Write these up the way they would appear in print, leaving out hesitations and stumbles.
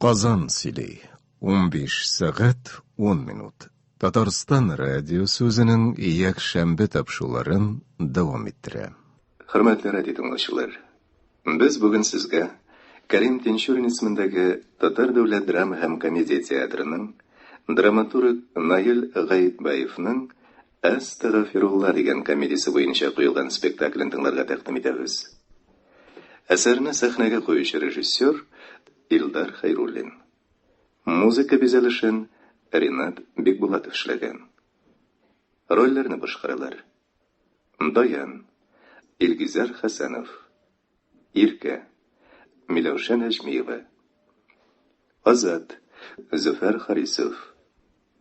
Казан сөйли. 15 сәгать 10 минут. Татарстан радиосы үзенең якшәмбе тапшыруларын дәвам иттерә. Хөрмәтле радио тыңлаучылар, без бүген сезгә Кәрим Тинчурин исемендәге Татар дәүләт драма һәм комедия театрының драматург Наил Гаетбаевның Әстәгафирулла дигән комедиясе буенча куелган спектаклен тыңларга тәкъдим итәбез. Әсәрне сәхнәгә куючы режиссер Илдар Хәйруллин. Музыка бизәлешен Ринат Бикбулатов эшләгән. Рольләрне башкаралар. Даян, Илгизәр Хәсәнов, Иркә, Миләүшә Нәҗмиева, Азат, Зөфәр Харисов,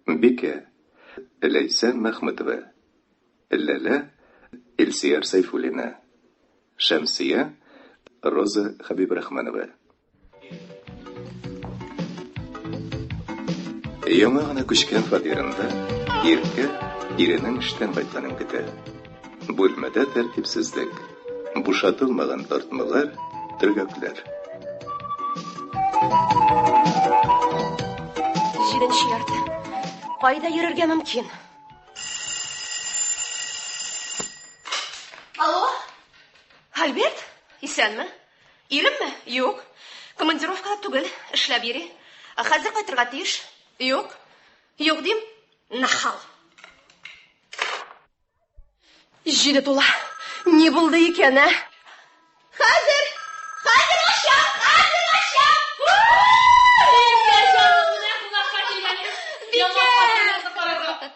Бикә, Ләйсән Мәхмүтова, Ләлә, Илсөяр Сәйфуллина, Шәмсия, Роза Хәбибрахманова. Яңа гына күчкән фатирында Иркә иренең эштән кайтканын көтә. Бүлмәдә тәртипсезлек, бушатылмаган тартмалар, төргәкләр. Җиденче ярты. Кайда йөрергә мөмкин? Алло? Альберт? Исәнме? Иремме? Юк. Командировкада түгел, эшләп йөри. Ә хәзер кайтырга тиеш. Юк. Юк дим. Нахал. Җиде тула. Ни булды икән, ә? Хәзер! Хәзер ачам! Хәзер ачам! Бикә!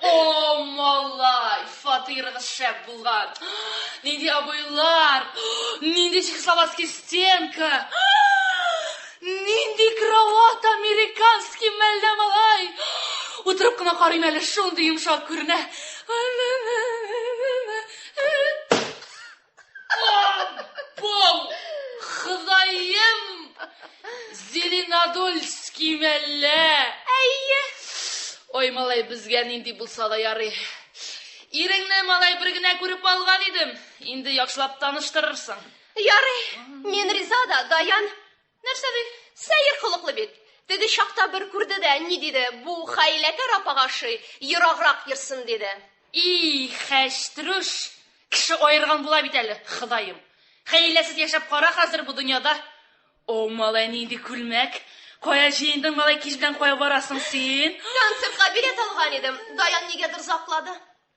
О, малай, фатирыгыз шәп булган. Нинди обойлар, нинди чехословацкий стенка. Нинди кровать американский мәллә, малай. Утырып кына карыйм әле, шундый йомшак күренә. Бау! Ходаем! Зеленодольский мәллә. Әйе. Ой, малай, безгә нинди булса да ярый. Иреңне, малай, бер генә күреп алган идем. Инде яхшылап таныштырырсың. Ярый, мин риза да, Даян. Нәрсә ди? Сәер холыклы бит. Теге чакта бер күрде дә, ни диде, бу хәйләкәр апага ошый, ераграк йөрсен, диде. И, хәчтерүш! Кеше аерган була бит әле, Ходаем. Хәйләсез яшәп кара хәзер бу дөньяда. О, малай, нинди күлмәк! Кая җыендың, малай, кич белән кая барасың син? Концертка билет алган идем, Даян нигәдер озаклады.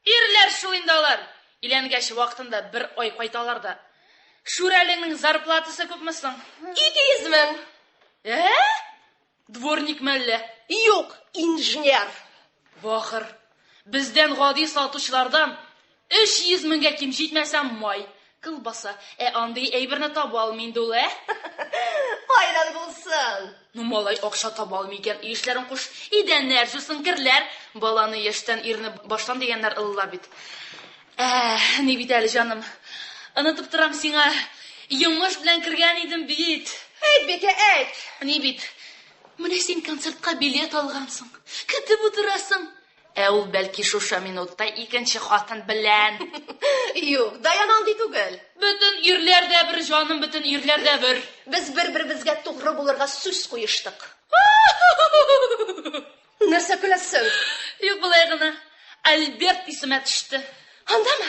Ирләр шул инде алар. Өйләнгәч вакытында бер ай кайталар да. Шүрәлеңнең зарплатасы күпме соң? 200 мең. Ә? Дворник мәллә? Юк, инженер. Бахыр. Бездән гади сатучылардан 300 меңгә ким җитмәсә май, колбаса. Ә андый әйберне таба алмый инде ул, ә? Кайдан булсын? Ну, малай акча таба алмый икән, өй эшләрен куш. Идәннәр җусын, керләр. Баланы яшьтән, ирне баштан дигәннәр олылар бит. Ә, ни бит әле, җаным. Онытып торам сиңа. Йомыш белән кергән идем бит. Әйт, Бикә, әйт. Ни бит? Менә син концертка билет алгансың. Көтеп утырасың. Ә ул бәлки шушы минутта икенче хатын белән. Юк, Даян андый түгел. Бөтен ирләр дә бер, җаным, бөтен ирләр дә бер. Без бер-беребезгә тугры булырга сүз куештык. Нәрсә көләсең? Юк, болай гына. Альберт исемә төште. Андамы?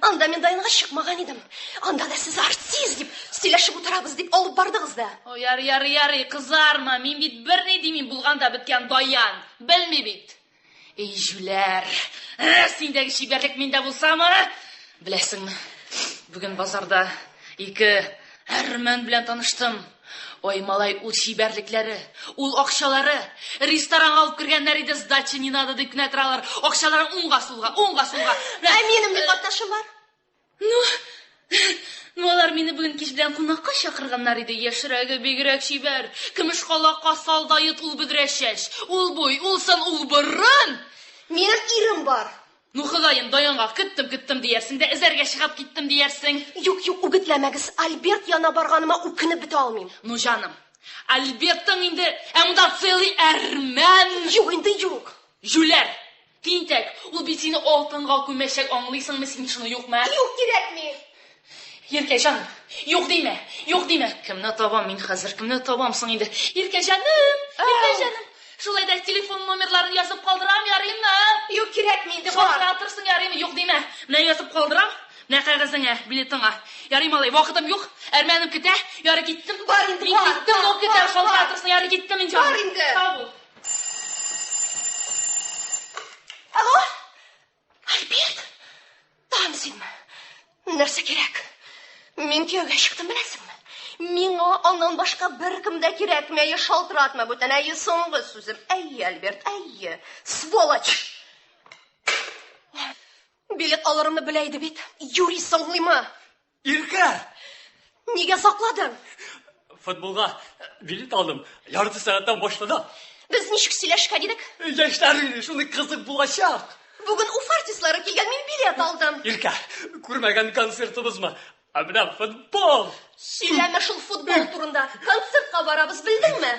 Анда мин Даянга чыкмаган идем. Анда да сез артист дип сөйләшеп утырабыз дип алып бардыгыз да. О, ярый, ярый, ярый, кызарма. Мин бит берни димим, булган да беткән Даян. Белми бит. Эй, җүләр. Синдәге чибәрлек миндә булсамы? Беләсеңме, бүген базарда ике әрмән белән таныштым. Ой, малай, ул чибәрлекләре, ул акчалары. Ресторанга алып кергәннәр иде, сдача не надо дип кенә торалар. Акчаларын уңга-сулга, уңга-сулга. Ә минем ни катнашым бар? Ну, ну алар мине бүген кич белән кунакка чакырганнар иде. Яшьрәге бигрәк чибәр. Көмеш калакка салдает ул бөдрә чәч, ул буй, ул сын, ул борын. Минем ирем бар. Ну, Ходаем, Даянга көттем, көттем диярсең дә, эзәргә чыгып киттем диярсең. Юк, юк, үгетләмәгез. Альберт янына барганыма үкенеп бетә алмыйм. Ну, җаным, Альбертың инде, ә монда целый әрмән. Юк инде, юк. Җүләр! Тинтәк, ул бит сине алтынга күмәчәк, аңлыйсыңмы син шуны, юкмы? Юк, кирәкми. Иркәҗан, юк димә, юк димә. Кемне табам мин хәзер, кемне табам соң инде? Иркәҗаным! Шулай да телефон номерларын язып калдырам, ярыймы? Юк, кирәкми инде, бар. Шалтыратырсың, ярыймы? Юк димә. Менә язып калдырам. Менә кәгазеңә, билетыңа. Ярый, малай, вакытым юк. Әрмәнем көтә. Ярый, киттем. Бар инде, Мин бар, киттем, бар, ну көтә, бар, шалтыратырсың, ярый, киттем инде. Бар инде. Сау бул. Алло? Альберт? Тагын синме? Нәрсә кирәк? Мин кияүгә чыктым, беләсеңме? Миңа аннан башка беркем дә кирәкми. Әйе, шалтыратма бүтән. Әйе, соңгы сүзем. Әйе, Альберт, әйе. Сволочь! Билет алырымны белә иде бит. Юри соңлыймы? Иркә! Нигә сакладың? Футболга билет алдым. Ярты сәгатьтән башлана. Без ничек сөйләшкән идек? Яшьләр шундый кызык булачак. Бүген Уфа артистлары килгән, мин билет алдым. Иркә, күрмәгән концертыбызмы? Ә менә футбол! Сөйләмә шул футбол турында. Концертка барабыз, белдеңме?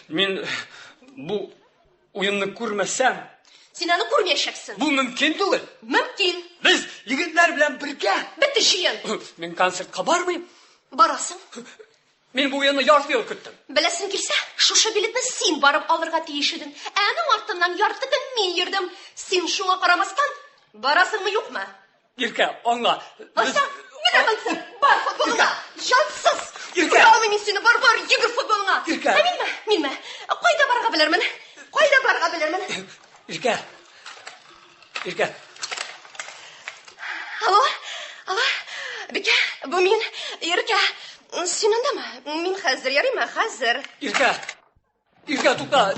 Мин бу уенны күрмәсәм, Син аны күрмәячәксең. бу мөмкин түгел. Мөмкин. Без егетләр белән бергә. Бетте җыен. Мин концертка бармыйм. Барасың. Мин бу уенны ярты ел көттем. Беләсең килсә, шушы билетны син барып алырга тиеш идең. Ә аның артыннан ярты көн мин йөрдем. Син шуңа карамастан барасыңмы, юкмы? Иркә, аңла. Без- Аса, менә концерт. Бар футболыңа. Җансыз. Иркә. Күрә алмыйм мин сине. Бар, бар, йөгер футболыңа. Иркә. Ә минме? Минме? Кайда барырга белермен? Кайда барырга белермен? Иркә. Иркә. Алло? Алло? Бикә, бу мин, Иркә. Син андамы? Мин хәзер, ярыймы? Хәзер. Иркә. Иркә, тукта.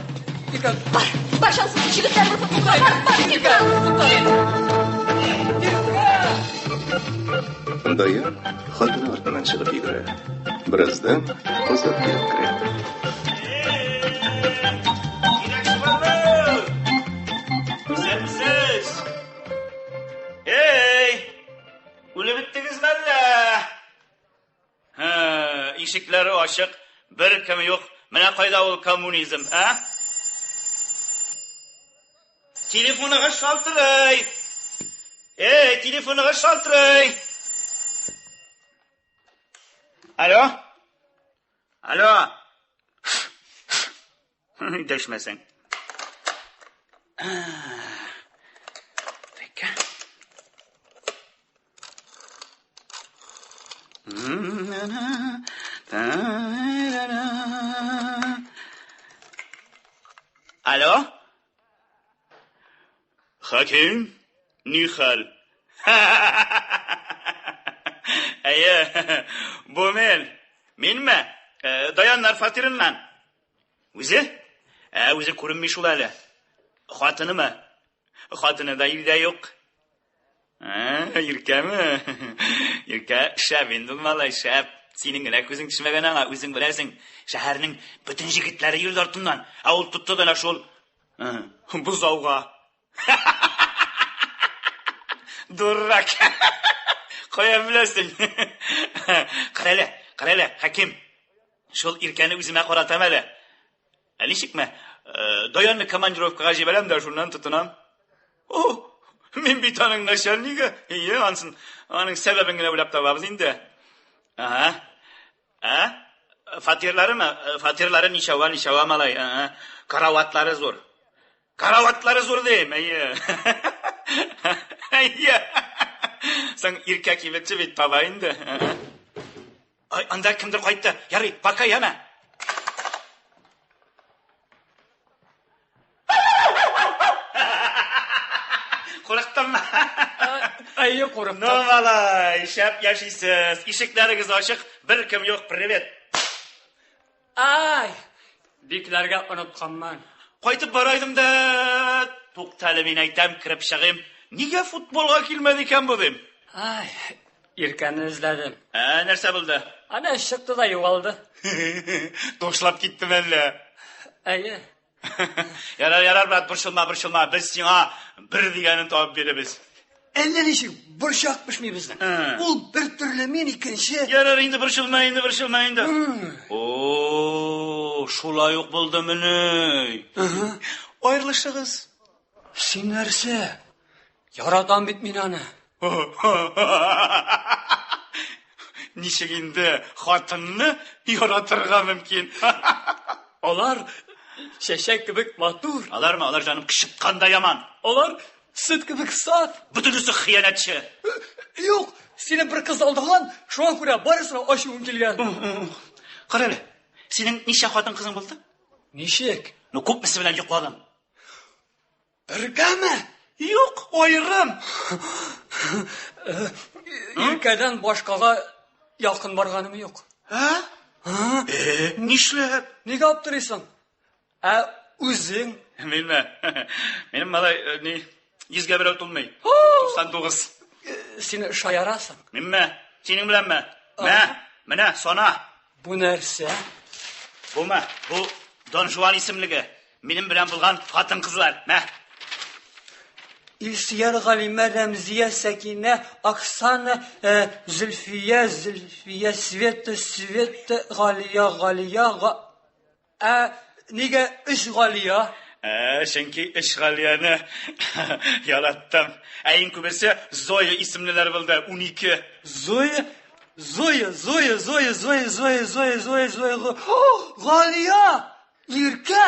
Иркә. Бар, бар җансыз егетләр бер футболга. Бар, бар, Иркә, тукта. Иркә. Даян хатыны артыннан чыгып йөгерә. Бераздан Азат килеп керә. Кирәксез! Исәнмесез! Эй! Үлеп беттегезме әллә? Һә, ишекләре ачык, бер кем юк. Менә кайда ул коммунизм, ә? Телефоныгыз шалтырый. Эй, телефоныгыз шалтырый. Алло? Алло? Дәшмәсәң. Тәкә. Алло? Хаким, ни хәл? Әйе, бу мин. Минме? Даяннар фатирыннан. Үзе? Ә, үзе күренми шул әле. Хатынымы? Хатыны да өйдә юк. Ә, Иркәме? Иркә шәп инде ул малай, шәп. Синең генә күзең төшмәгән аңа, үзең беләсең. Шәһәрнең бөтен җегетләре йөрде артыннан. Ә ул тотты да шул бозауга. Дурак. Каян беләсең? Карале, карале, Хаким. Шул Иркәне үземә каратам әле. Ә ничекме? Даянны командировкага җибәрәм дә шуннан тотынам. О, мин бит аның начальнигы. Ие, ансын, аның сәбәбен генә уйлап табабыз инде. Ага. Ә? Фатирларымы? Фатирлары ничава, ничава, малай. Ага. Караватлары зур. Караватлары зур дим. Әйе. Әйе. Соң Иркә кибетче бит таба инде. Ага. Ай, анда кемдер кайтты. Ярый, пока яме. Курыктыңмы? Әйе, курыктым. Ну, малай, шәп яшисез. Ишекләрегез ачык, бер кем юк, привет. Ай, бикләргә онытканмын. Кайтып бара идем дә, туктале мин әйтәм, кереп чыгыйм. Нигә футболга килмәде икән бу дим? Ай, Иркәне эзләдем. Ә, нәрсә булды? Ана чыкты да югалды. Ташлап киттем әллә? Әйе. Ярар, ярар, брат, борчылма, борчылма. Без сиңа бер дигәнен табып бирәбез. Әллә ничек борчак пешми безнең. Ул бер төрле, мин икенче. Ярар, инде борчылма, инде борчылма инде. О, шулай ук булдымыни? Аерылышыгыз. Син нәрсә? Яратам бит мин аны. Ничек инде хатынны яратырга мөмкин? Алар Чәчәк кебек матур. Алармы? Алар җаным кычыткан да яман. Алар сөт кебек саф. Бөтенесе хыянәтче. Юк, сине бер кыз алдаган, шуңа күрә барысына ачуым килгән. Кара әле, синең ничә хатын-кызың булды? Ничек? Ну, күпмесе белән йокладың? Бергәме? Юк, аерым. Иркәдән башкага якын барганым юк. Ә? Э, нишләп? Нигә аптырыйсың? Ә үзең? Минме? Минем малай, э, ни, йөзгә берәү тулмый. 99. Син шаярасың. Минме? Синең беләнме? Мә, менә, сана. Бу нәрсә? Бумы? Бу Дон Жуан исемлеге. Минем белән булган хатын-кызлар. Мә. Илсөяр, Галимә, Рәмзия, Сәкинә, Оксана, э, Зөлфия, Зөлфия, Света, Света, Галия, Галия, Га... Ә нигә өч Галия? Ә, чөнки өч Галияне яраттым. Ә иң күбесе Зоя исемлеләр булды, 12. Зоя, Зоя, Зоя, Зоя, Зоя, Зоя, Зоя, Зоя, Зоя, Зоя. О, Галия! Иркә!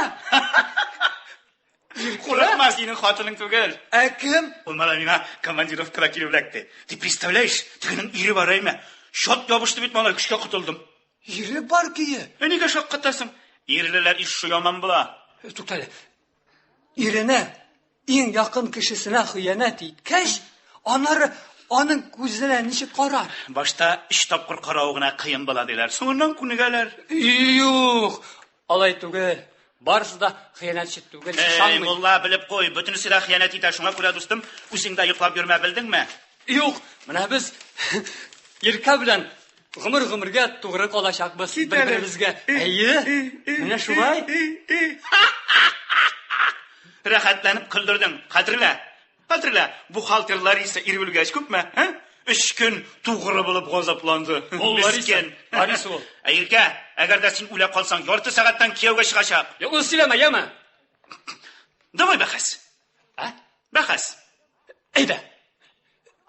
Курыкма, синең хатының түгел. Ә кем? Ул малай миңа командировкада килеп эләкте. Ты представляешь, тегенең ире бар әйме. Чат ябышты бит малай, көчкә котылдым. Ире бар көе. Ә нигә шаккатасың? Ирлеләр иш яман була. Туктале. Иренә, иң якын кешесенә хыянәт иткәч, аннары аның күзенә ничек карар? Башта өч тапкыр карау гына кыен була диләр. Соңыннан күнегәләр. Юк, алай түгел. Барысы да хыянәтче түгел. Эй, Ышанмыйм. мулла, белеп куй, бөтенесе дә хыянәт итә. Шуңа күрә, дустым, үзең дә йоклап йөрмә, белдеңме? Юк, менә без Иркә белән гомер-гомергә тугры калачакбыз бер-беребезгә. Әйе, менә шулай. Рәхәтләнеп көлдердең. Хәтерлә. Хәтерлә, бухгалтер Лариса ир үлгәч күпме, ә? Өч көн тугры булып газапланды. Ул Лариса. Мескен. Лариса ул. Ә Иркә, әгәр дә син үлә калсаң, ярты сәгатьтән кияүгә чыгачак. Юк, ул сөйләмә, яме. Давай бәхәс. Ә? Бәхәс. Әйдә.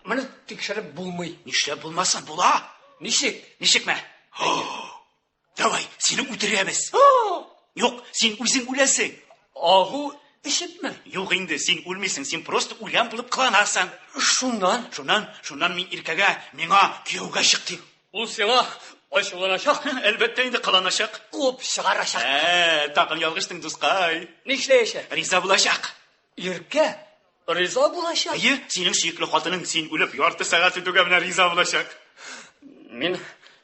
Моны тикшереп булмый. Нишләп булмасын, була. Ничек? Ничекме? Давай, сине үтерәбез. Юк, син үзең үләсең. Агу эчепме? Юк инде, син үлмисең, син просто үлгән булып кыланасың. Шуннан Шуннан, шуннан мин Иркәгә, миңа кияүгә чык дип. ул сиңа ачуланачак, Әлбәттә инде кыланачак. куып чыгарачак. Ә, тагын ялгыштың, дускай. Нишләячәк? Риза булачак. Иркә риза булачак. Әйе, синең сөекле хатының син үлеп ярты сәгать үтүгә менә риза булачак. Мин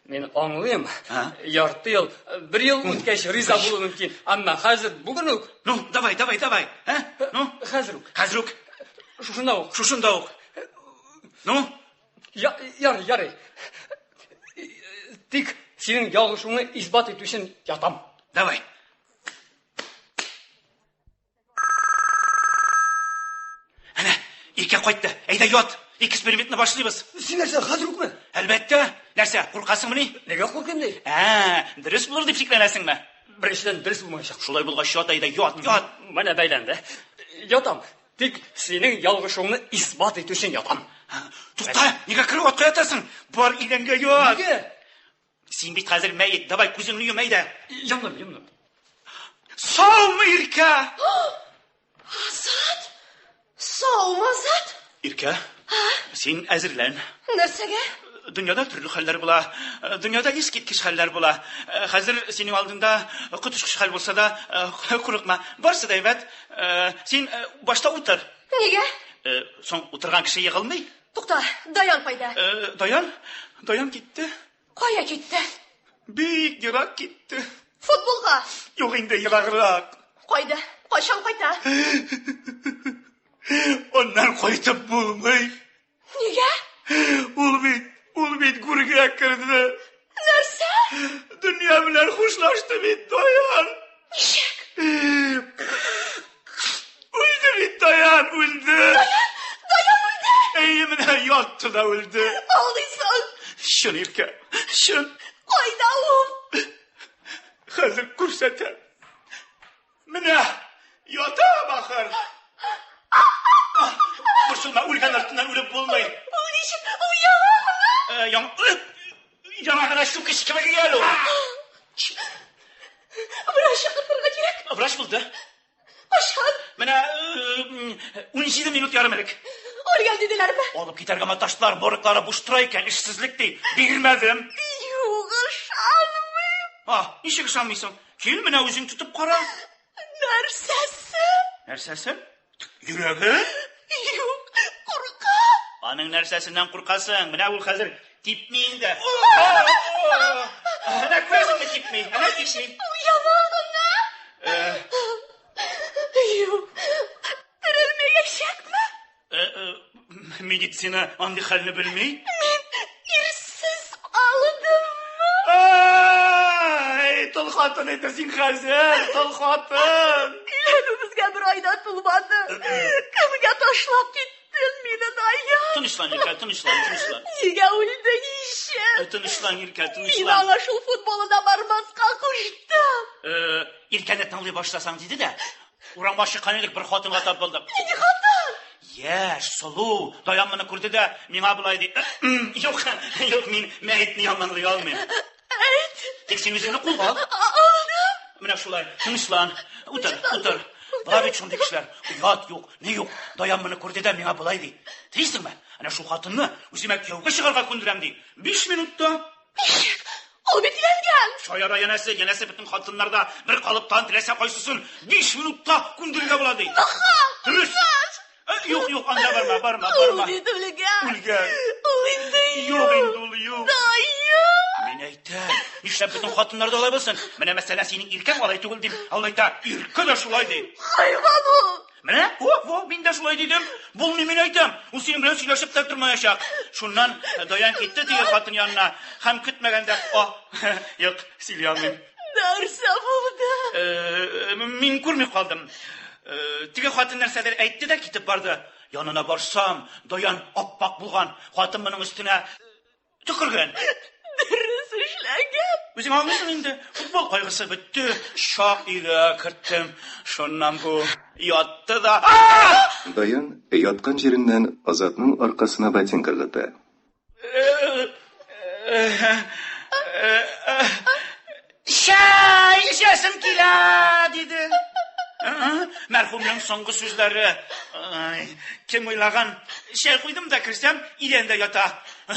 мин аңлыйм. А? Ярты ел, бер ел үткәч риза булу мөмкин. Әмма хәзер бүген үк, Ну, давай, давай, давай. Ә? Ну, хәзер үк, хәзер үк, шушында ук. шушында ук. Ну, Я, ярый, ярый. Тик синең ялгышыңны исбат итү өчен ятам. давай. Әнә, Иркә кайтты. Әйдә ят. Экспериментны башлыйбыз. Син нәрсә, хәзер үкме? Әлбәттә. Нәрсә, куркасыңмыни? Нигә куркыйм ди? Ә, дөрес булыр дип шикләнәсеңме? Беренчедән дөрес булмаячак. Шулай булгач ят, әйдә, ят, ят. Менә бәйләнде. Ятам. Тик синең ялгышыңны исбат итү өчен ятам. Тукта, нигә караватка ятасың? Бар идәнгә ят. Нигә? Син бит хәзер мәет. Давай күзеңне йом, әйдә. Йомдым, йомдым. Саумы, Иркә? Азат! Саумы, Азат? Иркә, син әзерлән. Нәрсәгә? Дөньяда төрле хәлләр була. Дөньяда искиткеч хәлләр була. Хәзер синең алдында коточкыч хәл булса да, курыкма. Барысы да әйбәт. Син башта утыр. Нигә? Соң утырган кеше егылмый. Тукта, Даян кайда? Даян, Даян китте. Кая китте? Бик ерак китте. Футболга. Юк инде ераграк. Кайда? Кайчан кайта? Аннан кайтып булмый. Нигә? Ул бит, ул бит гүргә керде. Нәрсә? Дөнья белән хушлашты бит Даян. Ничек? Үлде бит Даян, үлде. Даян үлде! Әйе, менә ятты да үлде. Алдыйсың! Чын Иркә, чын. Кайда ул? Хәзер күрсәтәм. Менә ята бахыр. Борчылма, үлгән артыннан үлеп булмый. Ул ничек? Ул яңа гына! Э, Яңа яңа гына чүкеч кебек әле ул. Врач чакыртырга кирәк. Врач булды. Кайчан? Менә 17 минут ярым элек. Үлгән диделәрме? Алып китәргә маташтылар, морглары буш тора икән, эшсезлек ди. Бирмәдем. Юк, ышанмыйм. А, ничек ышанмыйсың? Кил, менә үзең тотып кара. Нәрсәсе? Нәрсәсе? Йөрәге? Юк, куркам. Аның нәрсәсеннән куркасың? Менә ул хәзер типми инде. Әнә күрәсеңме типми? Әнә типми. Ул яңа гына. Юк, терелмәячәкме? Медицина андый хәлне белми. Мин ирсез калдыммы? Ай, тол хатын инде син хәзер, тол хатын. Өйләнүебезгә бер ай да тулмады. Кемгә ташлап киттең мине, Даян? Тынычлан, Иркә, тынычлан, тынычлан. Нигә үлдең иче? Тынычлан, Иркә, Мин тынычлан. аңа шул футболына бармаска куштым. Иркәне тыңлый башласаң диде дә, урамга чыккан идек, бер хатынга тап булдык. Нинди хатын? Яшь, сылу, Даян моны күрде дә, миңа болай ди. Юк, юк, мин мәетне яманлый алмыйм. Әйт. Тик син үзеңне кулга ал. Алдым. Менә шулай, тынычлан. Утыр, утыр. Була бит шундый кешеләр. Оят юк, ни юк. Даян моны күрде дә миңа болай ди. Телисеңме? Әнә шул хатынны үземә кияүгә чыгарга күндерәм ди. 5 минутта. Ничек? Ул бит өйләнгән. Шаяра янәсе, янәсе бөтен хатыннарда бер калыптан теләсә кайсысын 5 минутта күндерергә була ди. Дөрес. Юк, юк, анда барма, барма, Ул барма. бит үлгән. Үлгән. Ул инде Юк инде ул, юк. Даян. Мин әйтәм, нишләп бөтен хатыннар да алай булсын? Менә мәсәлән, синең Иркәң алай түгел дим. Ә ул әйтә, Иркә дә шулай ди. Хайван ул. Менә, во, во, мин дә шулай дидем. Булмый, мин әйтәм. Ул синең белән сөйләшеп тә тормаячак. Шуннан Даян китте теге хатын янына. Һәм көтмәгәндә, а, юк, сөйли алмыйм. Нәрсә булды? Мин күрми калдым. Теге хатын нәрсәдер әйтте дә китеп барды. Янына барсам, Даян аппак булган. Хатын моның өстенә төкергән. Дөрес эшләгән. Үзең аңлыйсың инде. Футбол кайгысы бетте. Чак өйгә керттем. Шуннан бу ятты да. Даян яткан җиреннән Азатның аркасына ботинка ыргыта. Чәй эчәсем килә, диде. Мәрхүмнең соңгы сүзләре. Ай, кем уйлаган? Чәй куйдым да керсәм, идәндә ята.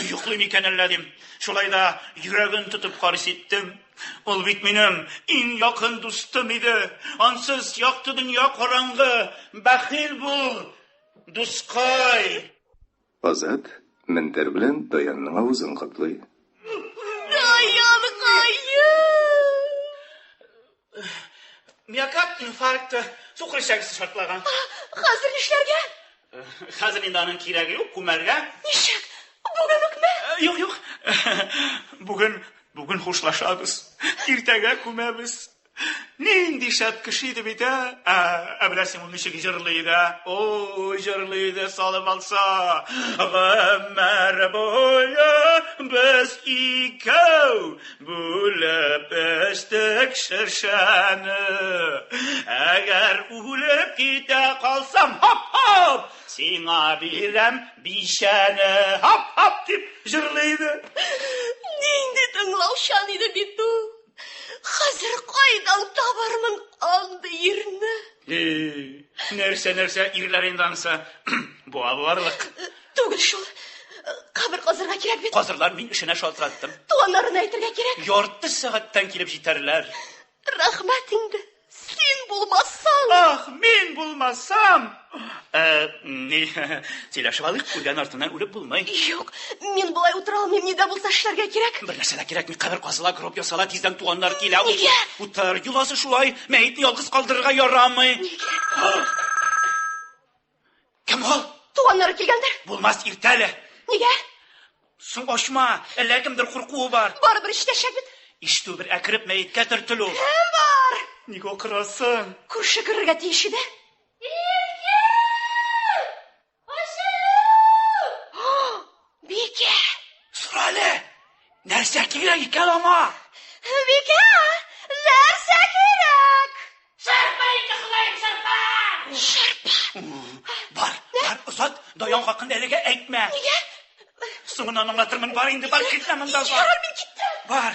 Йоклый микән әллә дим. Шулай да йөрәген тотып каршы иттем. Ул бит минем иң якын дустым иде. Ансыз якты дөнья караңгы. Бәхил бул, дускай. Азат мендәр белән Даянның авызын каплый. Даянкаем. Миокард инфаркты, сукыр эчәгесе шартлаган. Хәзер нишләргә? Хәзер инде аның кирәге юк, күмәргә. Ничек? Бүген үкме? Юк, юк. Бүген, бүген хушлашабыз. Иртәгә күмәбез. Нинди шәп кеше иде бит, ә? Ә беләсең, ул ничек җырлый иде, ә? О, җырлый иде, салып алса. Гомер буе без икәү бүлеп эчтек шешәне. Әгәр үлеп китә калсам, һап-һап, сиңа бирәм бичәне. Һап-һап дип җырлый иде. Нинди тыңлаучан иде бит ул. Хәзер кайдан табармын андый ирне? Нәрсә, нәрсә, ирләр инде анысы. Буа буарлык. Түгел шул. Кабер казырга кирәк бит. Казырлар, мин эшенә шалтыраттым. Туганнарына әйтергә кирәк. Ярты сәгатьтән килеп җитәрләр. Рәхмәт инде. Син булмасаң. Ах, мин булмасам. Ни, сөйләшеп алыйк, үлгән артыннан үлеп булмый. Юк, мин болай утыра алмыйм, ни дә булса эшләргә кирәк. Бер нәрсә дә кирәкми, кабер казыла, гроб ясала, тиздән туганнар килә. Нигә? Утыр, йоласы шулай, мәетне ялгыз калдырырга ярамый. Нигә? Кем ул? Туганнары килгәндер. Булмас, иртә әле. Нигә? Соң ачма, әллә кемдер куркуы бар. Барыбер ишетәчәк бит. Ишетү бер әкереп мәеткә төртелү. Кем бар? Ник акырасың? Күрше керергә тиеш иде. Иркә! Ачыгыз! Бикә! Сора әле! Нәрсә кирәк икән аңа? Бикә! Нәрсә кирәк? Шырпы инде, Ходаем, шырпы! Шырпы! Бар, бар, озат, Даян хакында әлегә әйтмә. Нигә? Соңыннан аңлатырмын, бар инде, бар, китмә монда, бар. Ярар, мин киттем. Бар.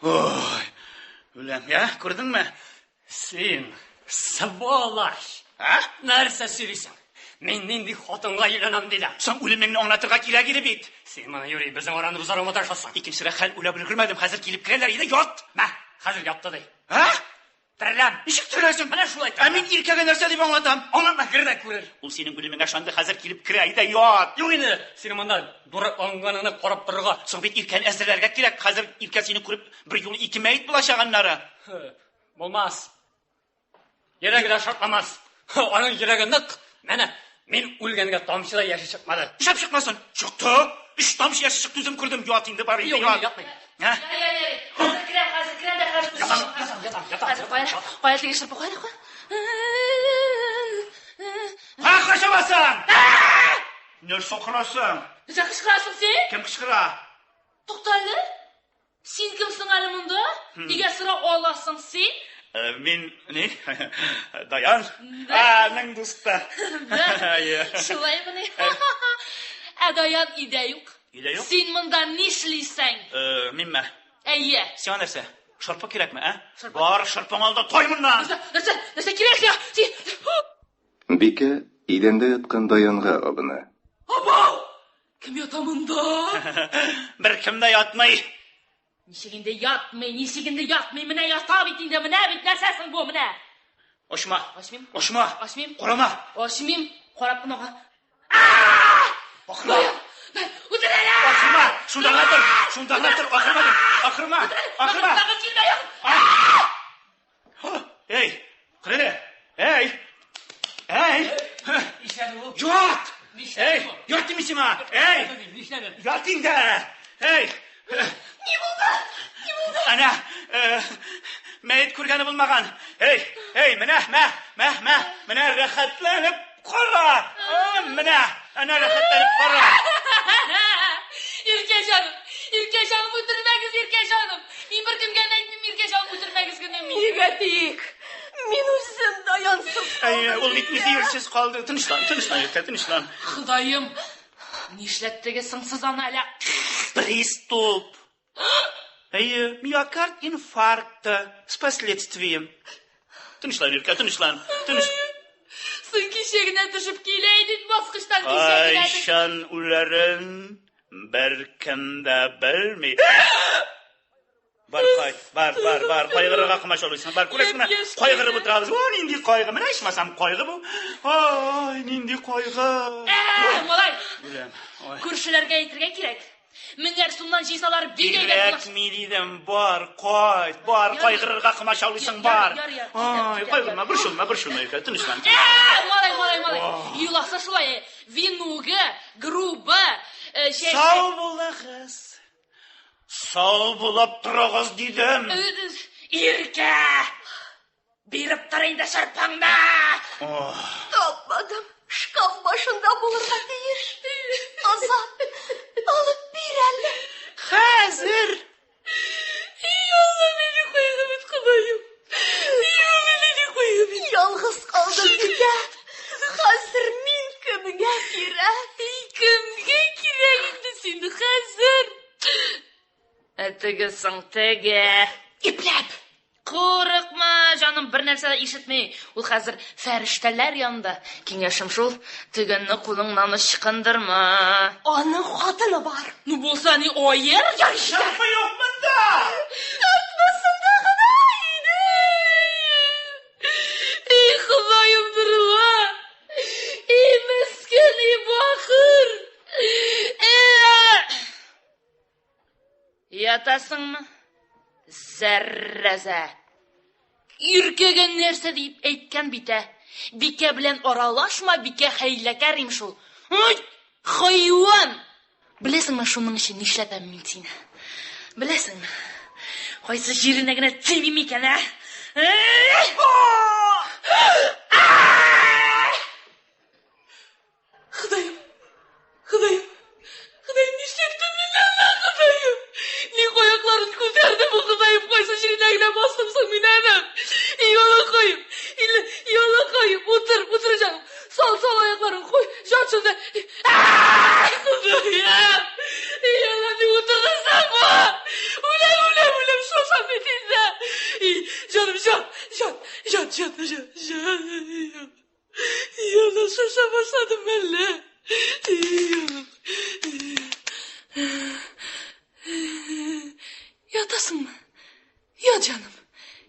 Ой, үләм, я, күрдеңме? Син, сволочь! А? Нәрсә сөйлисең? Мин нинди хатынга өйләнәм диде. Соң үлемеңне аңлатырга кирәк иде бит. Син моны юри безнең араны бозарга маташасың. Икенчерәк хәл уйлап өлгермәдем. Хәзер килеп керәләр иде, ят. Мә, хәзер ятты ди. А? Тереләм. Ничек тереләсең? Менә шулай Ә мин Иркәгә нәрсә дип аңлатам? Аңлатма, кер дә күрер. Ул синең үлемеңә ышанды, хәзер килеп керә, әйдә ят. Юк инде, синең монда дуракланганыңны карап торырга. Соң бит Иркәне әзерләргә кирәк. Хәзер Иркә сине күреп, бер юлы ике мәет булачак аннары. Булмас. Йөрәге дә шартламас. Аның йөрәге нык. Менә мин үлгәнгә тамчы да яше чыкмады. Нишләп чыкмасын? Чыкты. Өч тамчы яше чыкты, үзем күрдем. Ят инде, бар инде, Юк, ят. ятмый. Ә? Ярый, ярый. Хәзер керәм, хәзер керәм дә хәзер. Ятам, ятам, ятам, ятам. Хәзер кая, кая теге шырпы, кая, кая. Ха, качамасың! Нәрсә кыласың? Нәрсә кычкырасың син? Кем кычкыра? Тукта әле. Син кемсең әле монда? Нигә сора аласың син? Мин ни? Даян. Аның дусты. Әйе. Шулаймыни? Ә Даян өйдә юк. Өйдә юк? Син монда нишлисең? Минме? Әйе. Сиңа нәрсә? Шырпы кирәкме, ә? Шырпы. Бар, шырпың ал да тай моннан. Нәрсә, нәрсә, нәрсә кирәк сиңа? Син Бикә идәндә яткан Даянга абына. Абау! Кем ята монда? Бер кем дә ятмый. Ничек инде ятмый, ничек инде ятмый, менә ята бит инде, менә бит нәрсәсең бу, менә. Ошма. Ачмыйм. Ошма. Ачмыйм. Карама. Ачмыйм. Карап кына кал. Акырма. Үтерәләр! Акырма. Шунда гына тор. Шунда гына тор. Акырма. дим. Акырма. Акырма. Тагын килмә, юк. Эй, кара әле. Эй. Эй. Нишләде ул? Ят. Нишләде Эй, бу? ят дим сиңа. Эй. Нишләде? Ят инде. Эй. Ни булды? Ни булды? Әнә, мәет күргәне булмаган. Эй, эй, менә, мә, мә, мә, менә рәхәтләнеп кара. Менә, әнә рәхәтләнеп кара. Иркә җаным, Иркә җаным, үтермәгез, Иркә җаным. Мин беркемгә дә әйтмим, Иркә җаным, үтермәгез генә мине. Нигә тик? Мин үзем Даянсыз Әй, калдым. ул бит үзе ирсез калды. Тынычлан, тынычлан, Иркә, тынычлан. Ходаем, нишләттегез соң сез аны әле? Приступ. Әйе, миокард инфаркты с последствием. Тынычлан, Иркә, тынычлан. Тыныч. Соң кичә генә төшеп килә идек баскычтан кичә генә. Кайчан үләрен беркем дә белми. Бар, кайт, бар, бар, бар, кайгырырга комачаулыйсың. Бар, күрәсеңме? Япь-яшь Кайгырып кенә. утырабыз. О, нинди кайгы. Менә ичмасам кайгы бу. Ай, нинди кайгы. Ә, малай, Үләм. Ой. күршеләргә әйтергә кирәк. Меңәр сумнан җыйсалар бик әйбәт була. Кирәкми дидем, бар, кайт, бар, Ярый. кайгырырга комачаулыйсың, Ярый, бар. ярый, ярый, Ай, китәм, кайгырма, китәм. борчылма, борчылма, Иркә, тынычлан. Ә, малай, малай, малай. Йоласы шулай. Винугы, грубы, чәчәк. Сау булыгыз. Сау булып торыгыз дидем. Иркә! Биреп тор инде шырпыңны! Тапмадым. Шкаф башында булырга тиеш. Азат, алып бир әле. Хәзер. Алла мине кайгы бит, Ходаем. Алла мине кайгы бит. Ялгыз калдым бикә. Хәзер мин кемгә кирәк? Кемгә кирәк инде син хәзер? Ә теге соң теге. Ипләп. Курыкма, җаным, бер нәрсә дә ишетми. Ул хәзер фәрештәләр янында. Киңәшем шул, тегенне кулыңнан ычкындырма. Аның хатыны бар. Ну булса ни аер? Шырпы юк монда. Тотмасында гына иде. Эй, Ходаем дырла! Эй, мескен, эй, бахыр! Эй! Ятасыңмы? Зәррәзә! Иркәгә нәрсә дип әйткән бит, ә? Бикә белән аралашма, бикә хәйләкәр имеш ул. Ой, хайван! Беләсеңме, шуның өчен нишләтәм мин сине? Беләсеңме? Кайсы җиренә генә тибим икән, ә? Ходаем, Ходаем, Ходаем, нишләттең мин аны, Ходаем? Ник аякларын күтәрде бу Ходаем, кайсы җиренә генә бастым соң мин аны? И Аллакаем, и Аллакаем, утыр, утыр җаным. Сал, сал аякларын, куй, жат шунда. Ай, Ходаем! И Алла, ни утырдың бу? Үләм, үләм, үләм, шашам бит инде. И, җаным, Ят, ят, ят, ят. Яна шаша башладым әллә? Ятасыңмы? Ят, җаным,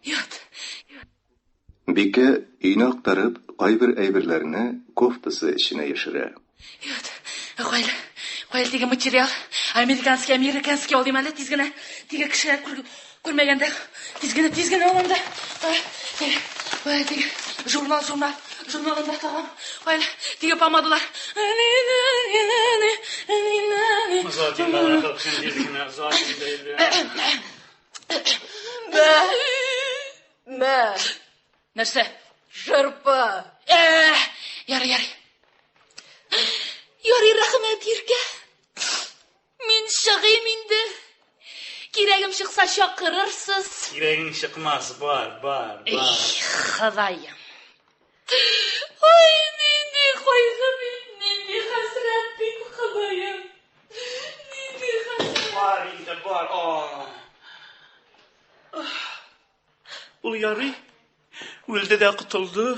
ят. Бикә өйне актарып, кайбер әйберләрне кофтасы эченә яшерә. Ят. Куй әле, куй әле теге материал. Американский, американский алыйм әле тиз генә. Теге кешеләр күр, күрмәгәндә тиз генә, тиз генә алам да. Теге, куй әле теге журнал, журнал, журналын да табам. Куй әле теге помадалар. Озат инде, кылсын тиз генә, озат инде. Мә. Мә. Нәрсә? Шырпы. Ә, ярый, ярый. Ярый, рәхмәт, Иркә. Мин чыгыйм инде. Кирәгем чыкса чакырырсыз. Кирәгең чыкмас, бар, бар, Эй, бар. Ходаем. Ой, нинди кайгы бит, нинди хәсрәт бит, Ходаем. Нинди хәсрәт. Бар инде, бар. А. Ул ярый. Үлде дә котылды.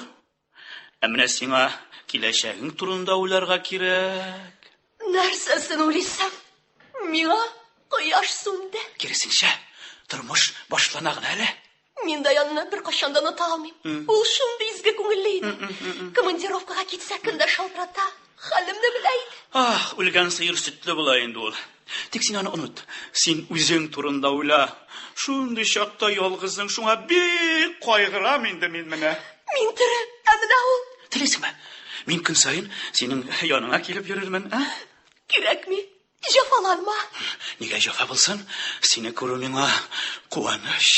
Ә менә сиңа киләчәгең турында уйларга кирәк. Нәрсәсен уйлыйсың? Миңа кояш сүнде. Киресенчә, тормыш башлана гына әле. Мин Даянны беркайчан да оныта алмыйм. Ул шундый изге күңелле иде. Командировкага китсә, көн дә шалтырата. Хәлемне белә иде. Ах, үлгән сыер сөтле була инде ул. Тик син аны оныт. Син үзең турында уйла. Шундый чакта ялгызың, шуңа бик кайгырам инде мин менә. Мин тере, ә менә ул Телисеңме? Мин көн саен синең яныңа килеп йөрермен, ә? кирәкми. Җәфаланма. Нигә җәфа булсын? Сине күрү миңа куаныч.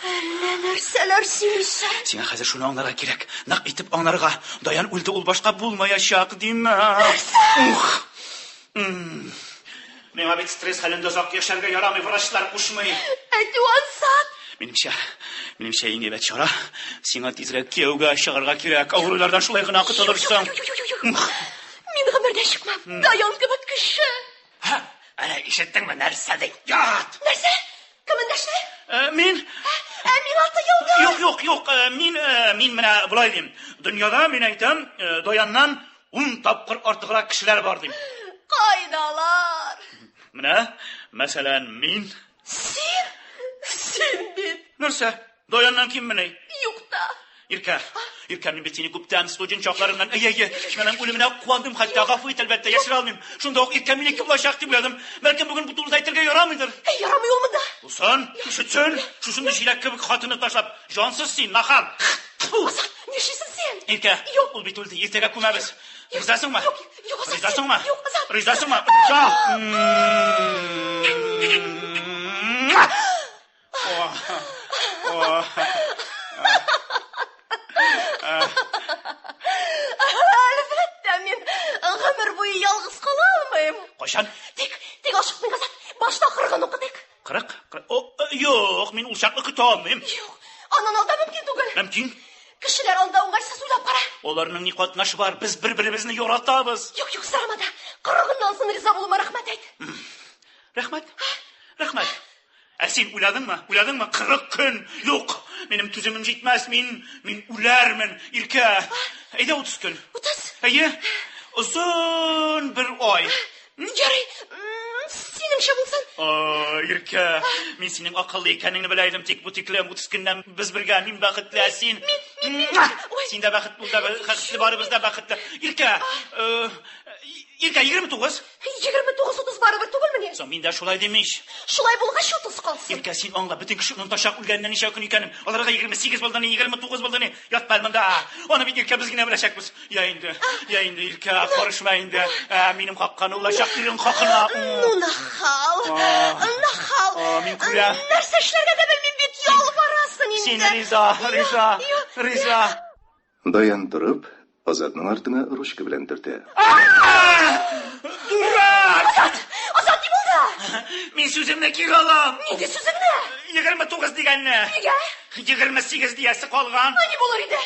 Әллә нәрсәләр сөйлисең. Сиңа хәзер шуны аңларга кирәк. Нык итеп аңларга. Даян үлде, ул башка булмаячак, димә. Ух. М. Миңа бит стресс хәлендә озак яшәргә ярамый, врачлар кушмый. Әйтү ансат. Минемчә, минемчә иң әйбәт чара сиңа тизрәк кияүгә чыгарга кирәк. Авырулардан шулай гына котылырсың. Юк, юк, юк, юк. Мин гомердә чыкмам. Даян кебек кеше. Һә, әнә ишеттеңме нәрсә ди? Ят! Нәрсә? Кем эндәште? Мин Ә миңа тоелды. Юк, юк, юк, мин мин менә болай дим. Дөньяда мин әйтәм, Даяннан 10 тапкыр артыграк кешеләр бар дим. Кайдалар? Менә, мәсәлән, мин. Син? Син бит Нәрсә? Даяннан киммени? юк та. Иркә, Иркә, мин бит сине күптән студент чакларымнан, әйе, әйе, аның үлеменә куандым хәтта, гафу ит, әлбәттә, яшерә алмыйм. Шунда ук Иркә минеке булачак дип уйладым. Бәлкем бүген бу турыда әйтергә ярамыйдыр. Әй, ярамый ул монда. Булсын, ишетсен, шушындый җиләк кебек хатынны ташлап, җансыз син, нахал. Тьфу! Азат, нишлисең син? Иркә, Юк. ул бит үлде, иртәгә күмәбез. Ризасыңмы? Юк, юк, Азат, Ризасыңмы? юк, Азат. Ризасыңмы? Риза! О, Әлбәттә, мин гомер буе ялгыз кала алмыйм. Кайчан? Тик, тик ашыкмыйк, Азат. Башта кырыгын укытыйк. 40? О, юк, мин ул чаклы көтә алмыйм. Юк, аннан алда мөмкин түгел. Мөмкин. Кешеләр анда уңайсыз уйлап кара. Аларның ни катнашы бар? Без бер-беребезне яратабыз. Юк, юк, сорама да. Кырыгыннан соң риза булуыма рәхмәт әйт. Рәхмәт. Рәхмәт. Ә син уйладыңмы? Уйладыңмы? 40 көн. Юк, минем түземем җитмәс. Мин мин үләрмен, Иркә. Әйдә 30 көн. 30. Әйе. Озын бер ай. Ярый, синеңчә булсын. О, Иркә, мин синең акыллы икәнеңне белә идем, тик бу тиклем 30 көннән без бергә, мин бәхетле, ә син. Мин, мин, ой. Син дә бәхетле, ул да бәхетле, барыбыз да бәхетле. Иркә, Иркә, 29. 29-30 барыбер түгелмени? Соң мин дә шулай дим ич. Шулай булгач 30 калсын. Иркә, син аңла, бөтен кеше онытачак үлгәненә ничә көн икәнен. Аларга 28 булды ни, 29 булды ни. Ятма әле монда. Аны бит Иркә без генә беләчәкбез. Я инде, я инде, Иркә, карышма инде. Ә, минем хакка булачак ирең хакына. Ну, нахал, нахал. А, мин күрәм. Нәрсә эшләргә дә белмим бит, ялварасың инде. Син риза, риза, риза. Даян торып, Азатның артына ручка белән төртә. Дурак! Азат, Азат, ни булды? Мин сүземне кире алам. Нинди сүзеңне? 29 дигәнне. Нигә? 28 диясе калган. Ни булыр иде?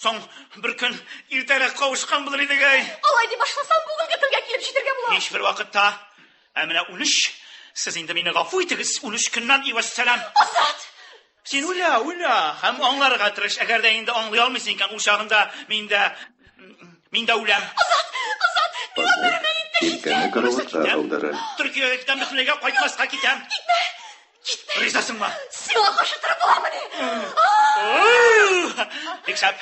Соң бер көн иртәрәк кавышкан булыр идек әй. Алай дип башласаң, бүгенге көнгә килеп җитәргә була. Һич бер вакытта. Ә менә 13, сез инде мине гафу итегез, 13 көннән и вәссәлам. Азат! Син уйла, уйла һәм аңларга тырыш. Әгәр дә инде аңлый алмыйсың икән, ул чагында мин дә мин дә үләм. Азат, Азат, миңа бер мәет тә Иркәне караватка аудара. Төркиягә китәм, бөтенләйгә кайтмаска китәм. Китмә. Китмә. Ризасыңмы? Сиңа каршы торып буламыни? Бик шәп.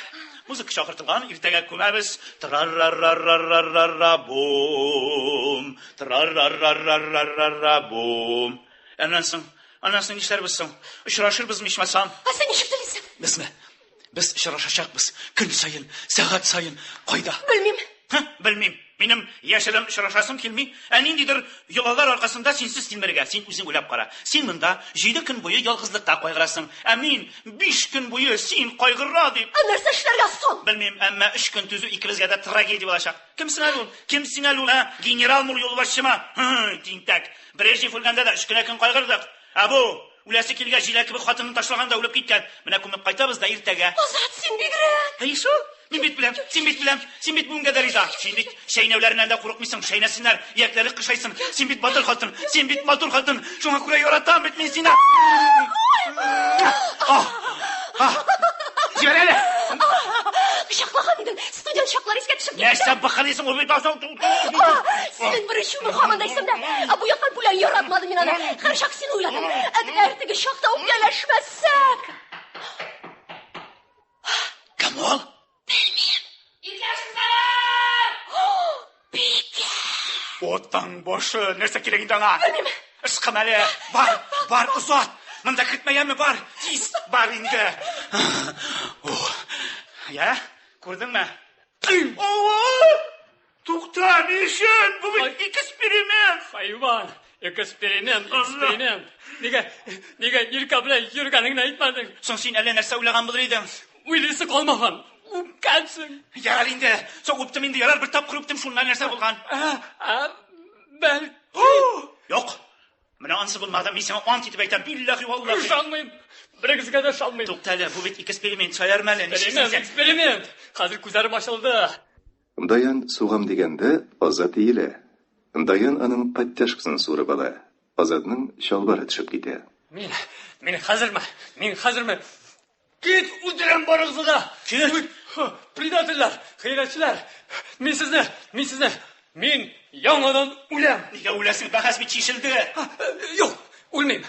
Музыка чакыртылган, иртәгә күмәбез. Трарарарарарара бум. Трарарарарарара бум. Аннан соң, аннан соң нишләрбез соң? Очрашырбызмы ичмасам? Ә син ничек телисең? Безме? Без очрашачакбыз. Көн саен, сәгать саен. Кайда? Белмим. Һы, белмим. Минем яшерен очрашасым килми. Ә ниндидер йолалар аркасында синсез тилмерергә. Син үзең уйлап кара. Син монда 7 көн буе ялгызлыкта кайгырасың. Ә мин 5 көн буе син кайгыра дип. Ә нәрсә эшләргә соң? Белмим, әмма 3 көн түзү икебезгә дә трагедия булачак. Кем син әле ул? Кем син әле ул, ә? Генералмы ул, юлбашчымы? Һы, тинтәк. Брежнев үлгәндә дә 3 кенә көн кайгырдык. Ә бу үләсе килгәч җиләк кебек хатынын ташлаган да үлеп киткән. Менә күмеп кайтабыз да иртәгә. Азат, син бигрәк. Әй шул. Мин бит беләм, син бит беләм, син бит бүгенгә дә риза. Син бит чәйнәүләреннән дә курыкмыйсың, чәйнәсеннәр, иякләре кышайсын. Син бит батыр хатын, син бит матур хатын. Шуңа күрә яратам бит мин сине. Ах! Ах! Җибәр әле. Кочаклаган идең, студент чаклар искә төшеп китте. Нәрсә бакырыйсың, ул бит асау. Синең беренче өмер һаман да исемдә. Ә бу яктан пуля яратмадым мин аны. Һәрчак сине уйладым. Әгәр теге чакта үпкәләшмәсәк. Кем ул? Бикә. Оттан башы, нәрсә кирәк инде аңа? Белмим. Ышкым әле. Бар, бар, озат. Монда кертмәгәнме бар? Тиз бар инде. Ух. Я, күрдеңме? Ова! Тукта, ни өчен? Бу бит эксперимент. Хайван, эксперимент, эксперимент. Нигә, нигә Иркә белән йөргәнеңне әйтмәдең? Соң син әллә нәрсә уйлаган булыр идең? Уйлыйсы калмаган. Үпкәнсең. Ярар инде. Соң үптем инде, ярар, бер тапкыр үптем, шуннан нәрсә булган? Ә, бәлки... Юк. Менә ансы булмады. Мин сиңа ант итеп әйтәм, билләһи валлаһи. Ышанмыйм. Берегезгә дә ышанмыйм. Тукта әле, бу бит эксперимент, шаярма әле. Нишлисең Эксперимент, син? эксперимент. Хәзер күзләрем ачылды. Даян сугам дигәндә, Азат иелә. Даян аның подтяжкасын суырып ала. Азатның чалбары төшеп китә. Мин, мин хәзерме? Мин хәзерме? Кит, үтерәм барыгызны да. Кит. Предательләр, хыянәтчеләр. Мин сезне, мин сезне, мин яңадан үләм. Нигә үләсең? Бәхәс бит чишелде. Юк, үлмим.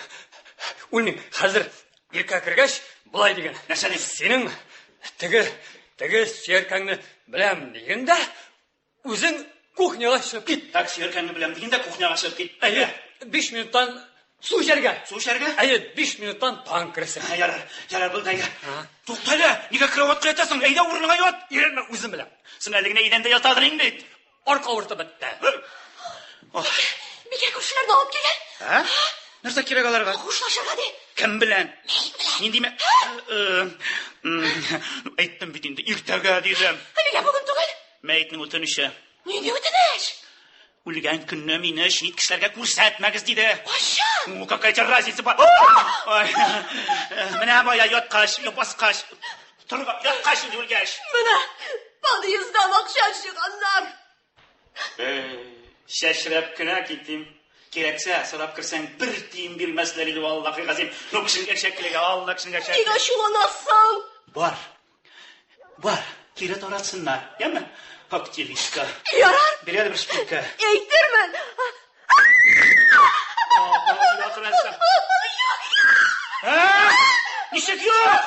Үлмим. Хәзер Иркә кергәч, болай диген. Нәрсә дип? Синең теге, теге сөяркәңне беләм диген дә, үзең кухняга чыгып кит. Так, сөяркәңне беләм диген дә кухняга чыгып кит. Әйе, 5 минуттан су эчәргә. Су эчәргә? Әйе, 5 минуттан таң керсен. Ә, Ярар, ярар, булды, әйдә. Тукта әле, нигә кроватька ятасың? Әйдә урыныңа ят. Иренмә, үзем беләм. Син әле генә идәндә ятадыр инде бит. Арка авыртып бетте. Ох. Бикә күршеләрне алып килгән. Ә? Нәрсә кирәк аларга? Хушлашырга ди. Кем белән? Нинди мә... Э, м, Әйттем бит инде, иртәгә дидем. Нигә бүген түгел? Мәетнең үтенече. Нинди үтенеч? Үлгән көнне мине чит кешеләргә күрсәтмәгез диде. Кайчан? Ну, какая тебе разница? Ой, менә бая яткач, баскач, торга, яткач инде үлгәч. Менә подъезддан акча җыйганнар. Чәчрәп кенә китим. Кирәксә, сорап керсәң, бер тиен бирмәсләр иде, валлахи газим. Ну, кешенең әшәкелеге, Алла кешенең Нигә әшәкелеге. ачуланасың? Бар. Бар, кире таратсыннар, яме? Активистка. Ярар, Бир әле бер шпилька. әйтермен. Акырасың. Ә? Ничек юк?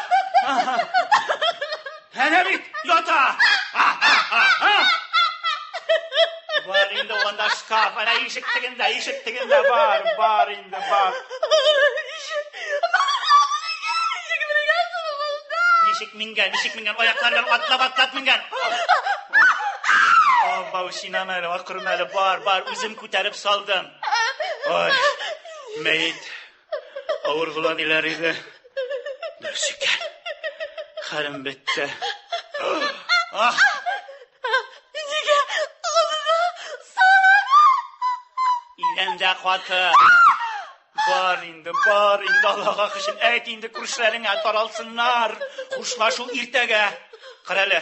Әнә бит ята. Бар инде анда шкаф, әнә ишек тегендә, ишек тегендә бар, бар инде, бар. Ничек мингән, ничек мингән, аяклар белән атлап атлап менгән. Абау, шинам әле, акырма әле, бар, бар, үзем күтәреп салдым. Ой, мәет авыр була диләр иде. Дөрес икән. Хәлем бетте. Ах, Нигә кулына идәндә каты. Бар инде, бар инде, Аллага өчен әйт инде күршеләреңә таралсыннар. Хушлашу иртәгә. Кара әле.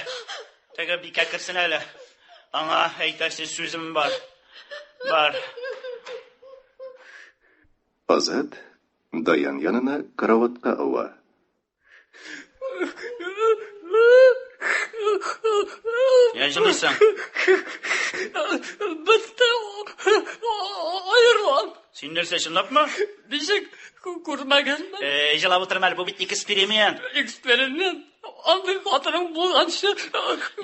Теге бикә керсен әле. Аңа әйтәсе сүзем бар. Бар. Азат Даян янына караватка ава. Я җылыйсың. Бетте, аерылам. Син нәрсә, чынлапмы? Ничек күрмәгәнме? Э, җылап утырма әле, бу бит эксперимент. Эксперимент. Андый хатының булганчы.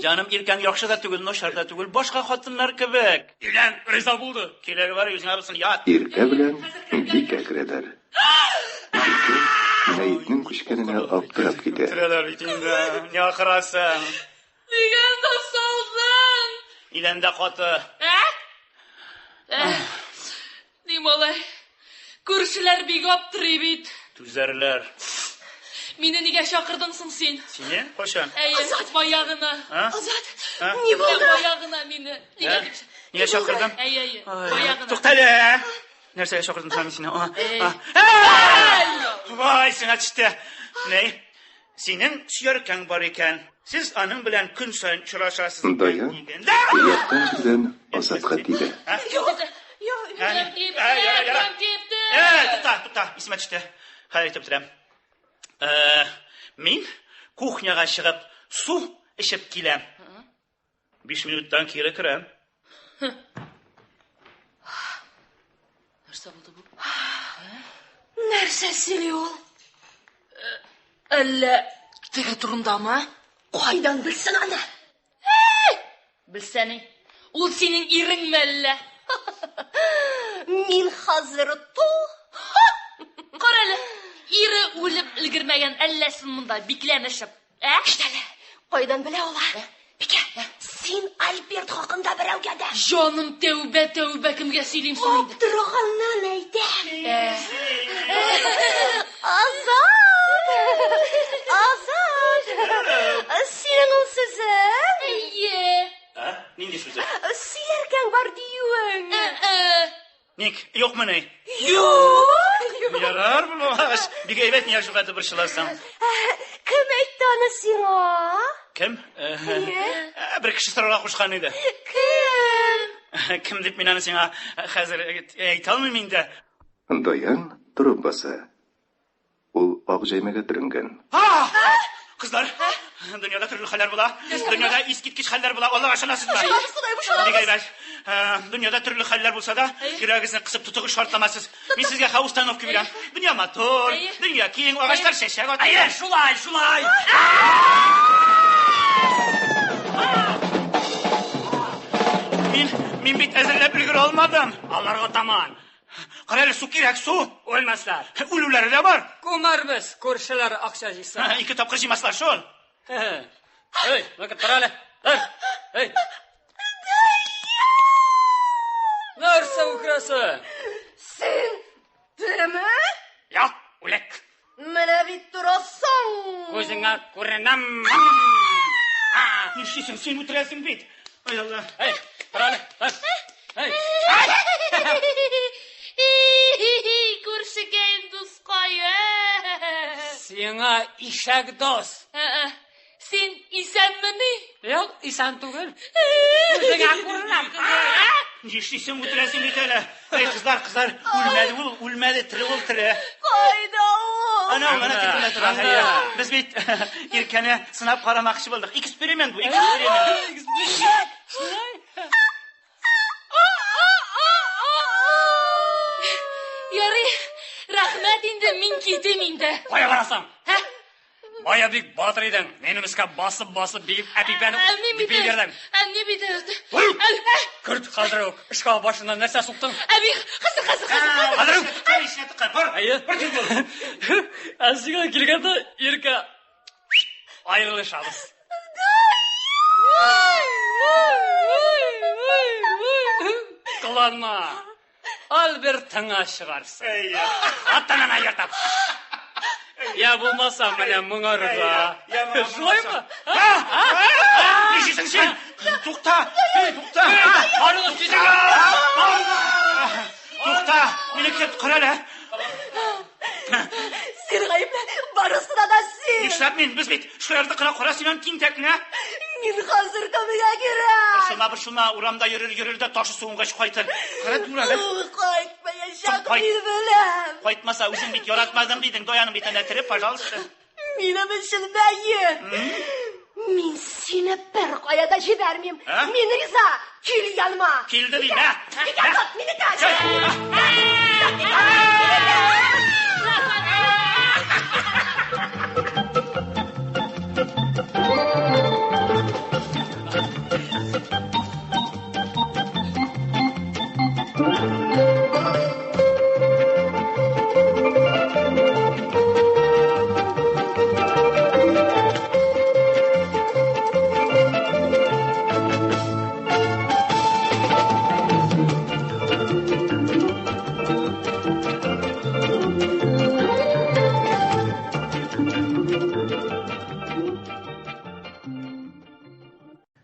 Җаным, иркәң яхшы да түгел, начар да түгел, башка хатыннар кебек. Өйлән, риза булды. Кирәге бар, үзеңә булсын, ят. Иркә белән Бикә керәләр. Бикә мәетнең күчкәненә аптырап китә. Үтерәләр бит инде. Ни акырасың? Нигә анда салдың? Идәндә каты. Ә? Ә? Ни малай? Күршеләр бик аптырый бит. Түзәрләр. Мине нигә чакырдың соң син? Сине? Кайчан? Әйе, бая гына. А? Азат, А? ни булды? Бая гына мине. Нигә Ә? дип? Нигә чакырдым? Әйе, әйе. Бая гына. Тукта әле. Нәрсәгә чакырдым соң мин сине? А, Эй. а. Ә! Вай, сиңа төште. Ни? Синең сөяркәң бар икән. Сез аның белән көн саен очрашасыз. Даян Дигәндә- яткан җирдән Азатка тибә. А? Юк, юк. Ә, Кем типте? ә, яра, яра. Кем типте? Ә, тукта, тукта, исемә төште. Хәзер әйтеп бетерәм. Ә, мин кухняга чыгып су эчеп киләм. 5 минуттан кире керәм. Нәрсә булды бу? Нәрсә сөйли ул? Әллә теге турындамы? Кайдан белсен аны? Белсә ни? Ул синең иреңме әллә? Мин хәзер тол. Кара әле, ире үлеп өлгермәгән, әллә син монда бикләнешеп, ә? Әйт әле, кайдан белә ул? а? Бикә, син Альберт хакында берәүгә дә. Җаным тәүбә, тәүбә, кемгә сөйлим соң инде? Аптыраганнан әйтәм. Ә, Азат! Азат! Синең ул сүзең? Әйе. Ә? Нинди сүзе? Сөяркәң бар диюең. Ә, Ник, юкмыни? Юк! Ярар булгач, бик әйбәт нигә шулай борчыласың? Кем әйтте аны сиңа? Кем? Ә, ә, Бер кеше сорарга кушкан иде. Кем? Кем дип мин аны сиңа хәзер әйтә алмыйм инде. Даян торып баса. Ул ак җәймәгә төренгән. А! Кызлар, дөньяда төрле хәлләр була. Дөньяда искиткеч хәлләр була. Аллага ышанасызмы? Ышанабыз, Ходай, Бик әйбәт. Ә, Дөньяда төрле хәлләр булса да, йөрәгегезне кысып тотыгыз, шартламасыз. Мин сезгә ха установка бирәм. Дөнья матур, Әйе. дөнья киң, агачлар чәчәк ата. Әйе, шулай, шулай. Мин мин бит әзерләп өлгерә алмадым. Аларга таман. Кара әле, су кирәк, су. Үлмәсләр. Үлүләре дә бар. Күмәрбез, күршеләр акча җыйса. Ә, Ике тапкыр җыймаслар шул. Эй, ну-ка, тор әле. Тор. Эй. Нәрсә үкерәсең? Син тереме? Юк, үлек. Менә бит торасың. Күзеңә күренәм. Нишлисең, син үтерәсең бит. Ай Алла. Эй, тор әле. Тор. Эй. Күршекәем дускай. ә. Сиңа ишәк дус. Ә, ә, Син исәнмени? Юк, исән түгел. Күзеңә күренәм. Нишлисең, үтерәсең бит әле. Эй, кызлар, кызлар, үлмәде ул, үлмәде, тере ул, тере. Кайда ул? Ана, ана тикмә тора. Анда. Әйе. Без бит Иркәне сынап карамакчы булдык. Эксперимент бу, эксперимент. Ярый, рәхмәт инде, мин китим инде. Кая барасың? Ә? Бая бик батыр идең. Минем өскә басып-басып биеп әпипәне Ә, мин бит. бирдем. Ә, ни бит. Ой! Ә, ә, Керт хәзер үк. Шкаф башыннан нәрсә суктың? Ә, мин хәзер, хәзер, хәзер. Хәзер үк, кай эченә тыккан, бар. Әйе. Бар тиз бул. Ә сиңа килгәндә Иркә аерылышабыз. Кыланма. Альбертыңа чыгарсың. Әйе. Хатынына ертып. Я булмаса менә моңарга. Я моңа Шулаймы? Нишлисең син? Тукта, тукта. Барыгыз тизрәк. Тукта, мине кет кара әле. Син гаепле, барысына да син. Нишләп мин? Без бит шуларны кына кара синнән тинтәкне. Мин хәзер кемгә кирәк? Борчылма, борчылма, урамда йөрер, йөрер дә ташы суынгач кайтыр. Кара тура әле. Кайтмаячак, Кайт. мин беләм. Кайтмаса, үзең бит яратмадым дидең. Даяның бит әнә тере, пожалуйста. Минем өчен мәет. Мин сине бер кая да җибәрмим. Ә? Мин риза. Кил яныма. Килде дим, ә? Бикә, тот мине тәч.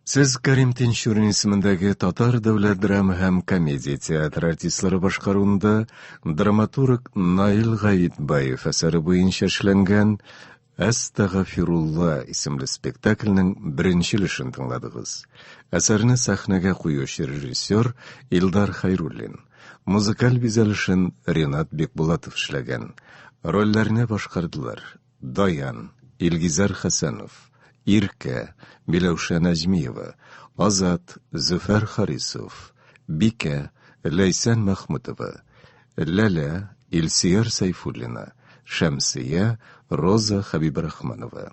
Сез Карим Тинчурин исемендәге Татар дәүләт драма һәм комедия театры артистлары башкаруында драматург Наил Гаитбаев әсәре буенча эшләнгән Әстәгафирулла исемле спектакльнең беренче өлешен тыңладыгыз. Әсәрне сәхнәгә куючы режиссер Илдар Хайруллин. Музыкаль бизәлешен Ренат Бекбулатов эшләгән. Рольләрне башкардылар Даян, Илгизәр Хәсәнов, Иркә, Миләүшә Нәҗмиева, Азат, Зөфәр Харисов, Бикә, Ләйсән Мәхмүтова, Ләлә, Илсөяр Сәйфуллина, Шәмсия, Роза Хәбибрахманова.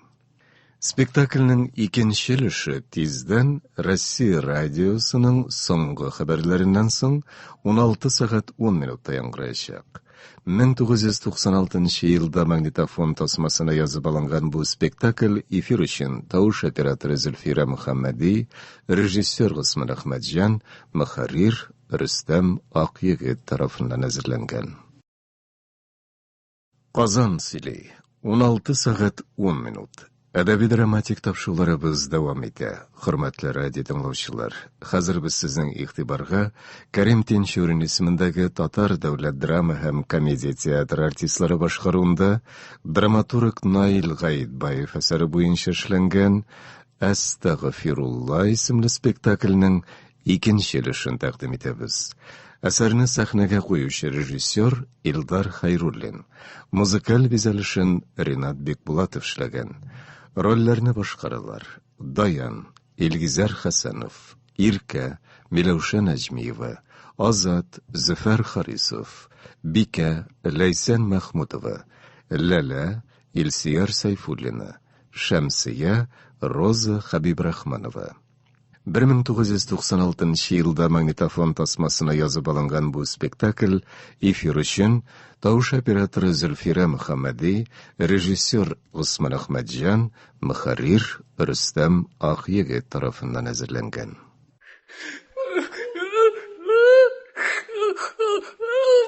Спектакльнең икенче өлеше тиздән Россия радиосының соңгы хәбәрләреннән соң 16 сәгать 10 минутта яңгыраячак. 1996 елда магнитофон тасмасына язып алынган бу спектакль эфир өчен тавыш операторы Зөлфирә Мөхәммәди, режиссер Госман Әхмәтҗан, мөхәррир Рөстәм Акъегет тарафыннан әзерләнгән. Казан сөйли. 16 сәгать 10 минут. Әдәби-драматик тапшыруларыбыз дәвам итә. Хөрмәтле радио тыңлаучылар, хәзер без сезнең игътибарга Кәрим Тинчурин исемендәге Татар дәүләт драма һәм комедия театры артистлары башкаруында драматург Наил Гаитбаев әсәре буенча эшләнгән Әстәгъфирулла исемле спектакльнең икенче өлешен тәкъдим итәбез. Әсәрне сәхнәгә куючы режиссер Илдар Хайруллин. Музыкаль бизәлешен Ренат Бекбулатов эшләгән. Рольләрне башкаралар: Даян, Илгизәр Хәсәнов, Иркә, Миләүшә Нәҗмиева, Азат, Зөфәр Харисов, Бикә, Ләйсән Мәхмүтова, Ләлә, Илсөяр Сәйфуллина, Шәмсия, Роза Хәбибрахманова. 1996 елда магнитофон тасмасына язып алынган бу спектакль эфир өчен тавыш операторы Зөлфирә Мөхәммәди, режиссер Госман Әхмәтҗан, мөхәррир Рөстәм Акъегет тарафыннан әзерләнгән.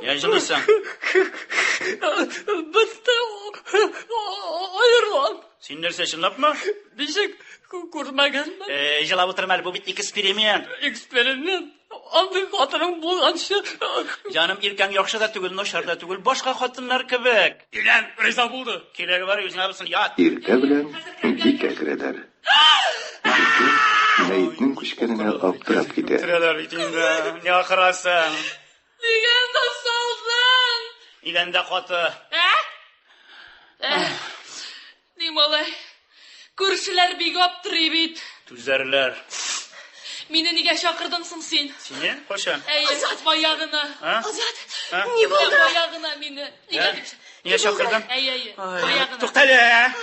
Я җылыйсың. Бетте, аерылам. Син нәрсә, чынлапмы? Ничек күрмәгәнме? Э, җылап утырма әле, бу бит эксперимент. Эксперимент. Андый хатының булганчы. Җаным, иркәң яхшы да түгел, начар да түгел, башка хатыннар кебек. Өйлән, риза булды. Кирәге бар, үзеңә булсын, ят. Иркә белән Бикә керәләр. Бикә мәетнең күчкәненә аптырап китә. Үтерәләр бит инде. Ни акырасың? Нигә анда салдың? Идәндә каты. Ә? Ә? Ни малай? Күршеләр бик аптырый бит. Түзәрләр. Мине нигә чакырдың соң син? Сине? Кайчан? Әйе, бая гына. А? Азат, А? ни булды? Бая гына мине. Нигә Ә? дип? Нигә чакырдың? Әйе, әйе. Ай, Бая гына. Тукта әле.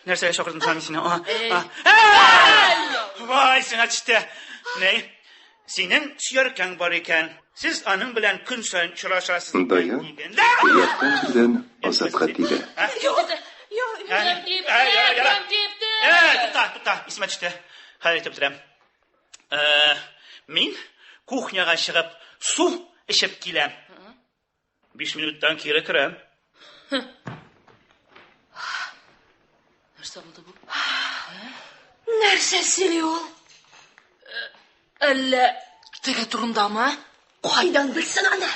Нәрсәгә чакырдым соң мин сине? А, Әй. а. Ә! Вай, сиңа төште. Ни? Синең сөяркәң бар икән. Сез аның белән көн саен очрашасыз. Даян яткан җирдән Азатка тибә. Юк, юк, Ә? Кем типте? Ә, яра, яра. Кем типте? Ә, тукта, тукта, исемә төште. Хәл итеп торам. Ә, мин кухняга чыгып су эчеп киләм. 5 минуттан кире керәм. Нәрсә булды бу? Нәрсә сөйли ул? Әллә теге турындамы? Кайдан белсен аны?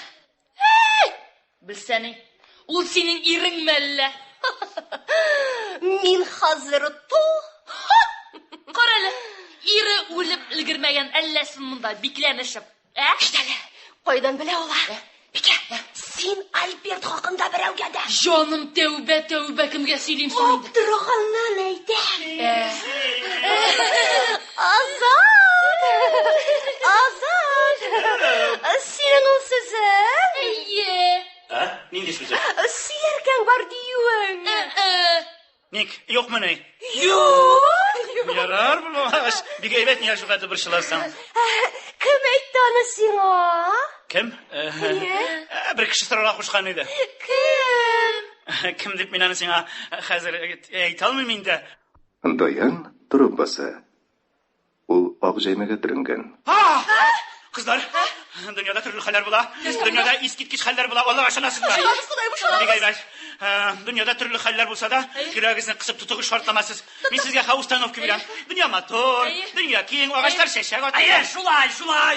Белсә ни? Ул синең иреңме әллә? Мин хәзер ту. Кара әле, ире үлеп өлгермәгән, әллә син монда бикләнешеп, ә? Әйт әле, кайдан белә ул? а? Бикә, син Син Альберт хакында берәүгә дә. Җаным, тәүбә, тәүбә, кемгә сөйлим соң инде? Аптыраганнан әйтәм. Азат! Азат! Синең ул сүзең? Әйе. Ә? Нинди сүзе? Сөяркәң бар диюең. Ник, юкмыни? Юк! Ярар, булмагач. Бик әйбәт, нигә шулкадәр борчыласың? Кем әйтте аны сиңа? Кем? Бер кеше сорарга кушкан иде. Кем? Кем дип мин аны сиңа хәзер әйтә алмыйм инде. Даян торып баса. Ул ак җәймәгә төренгән. Кызлар, дөньяда төрле хәлләр була. Дөньяда искиткеч хәлләр була. Аллага ышанасызмы? Ышанабыз, Ходай, ышанабыз. Бик әйбәт. Дөньяда төрле хәлләр булса да, йөрәгегезне кысып тотыгыз, шартламасыз. Мин сезгә ха установка бирәм. Дөнья матур, дөнья киң, агачлар чәчәк ата. Әйе, шулай, шулай.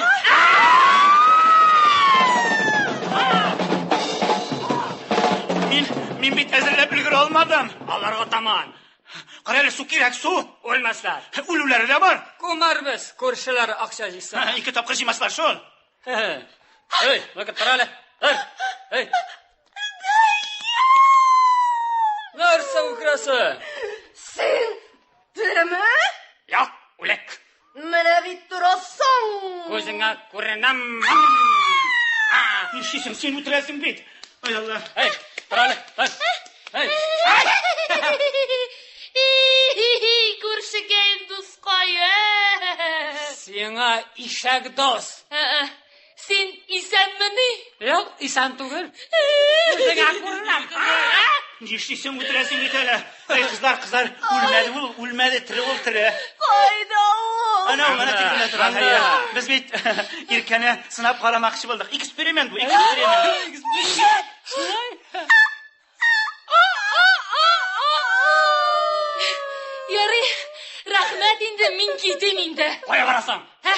Мин, мин бит әзерләп өлгерә алмадым. Аларга таман. Кара әле, су кирәк, су. Үлмәсләр. Үлүләре дә бар. Күмәрбез, күршеләр акча җыйса. Ике тапкыр җыймаслар шул. Эй, ну-ка, тор әле. Тор. Эй. Нәрсә үкерәсең? Син тереме? Юк, үлек. Менә бит торасың. Күзеңә күренәм. Нишлисең, син үтерәсең бит. Ай Алла. Эй, тор әле. Тор. Эй. Күршекәем, дускай. Сиңа ишәк дус. Син исәнмени? Юк, исән түгел. Күзеңә күренәм. Нишлисең, үтерәсең бит әле. Эй, кызлар, кызлар, үлмәде ул, үлмәде, тере ул, тере. Кайда ул? Ана ул, ана тикмә тора. Анда. Әйе. Без бит Иркәне сынап карамакчы булдык. Эксперимент бу, эксперимент. Ярый, рәхмәт инде, мин китим инде. Кая барасың? Ә?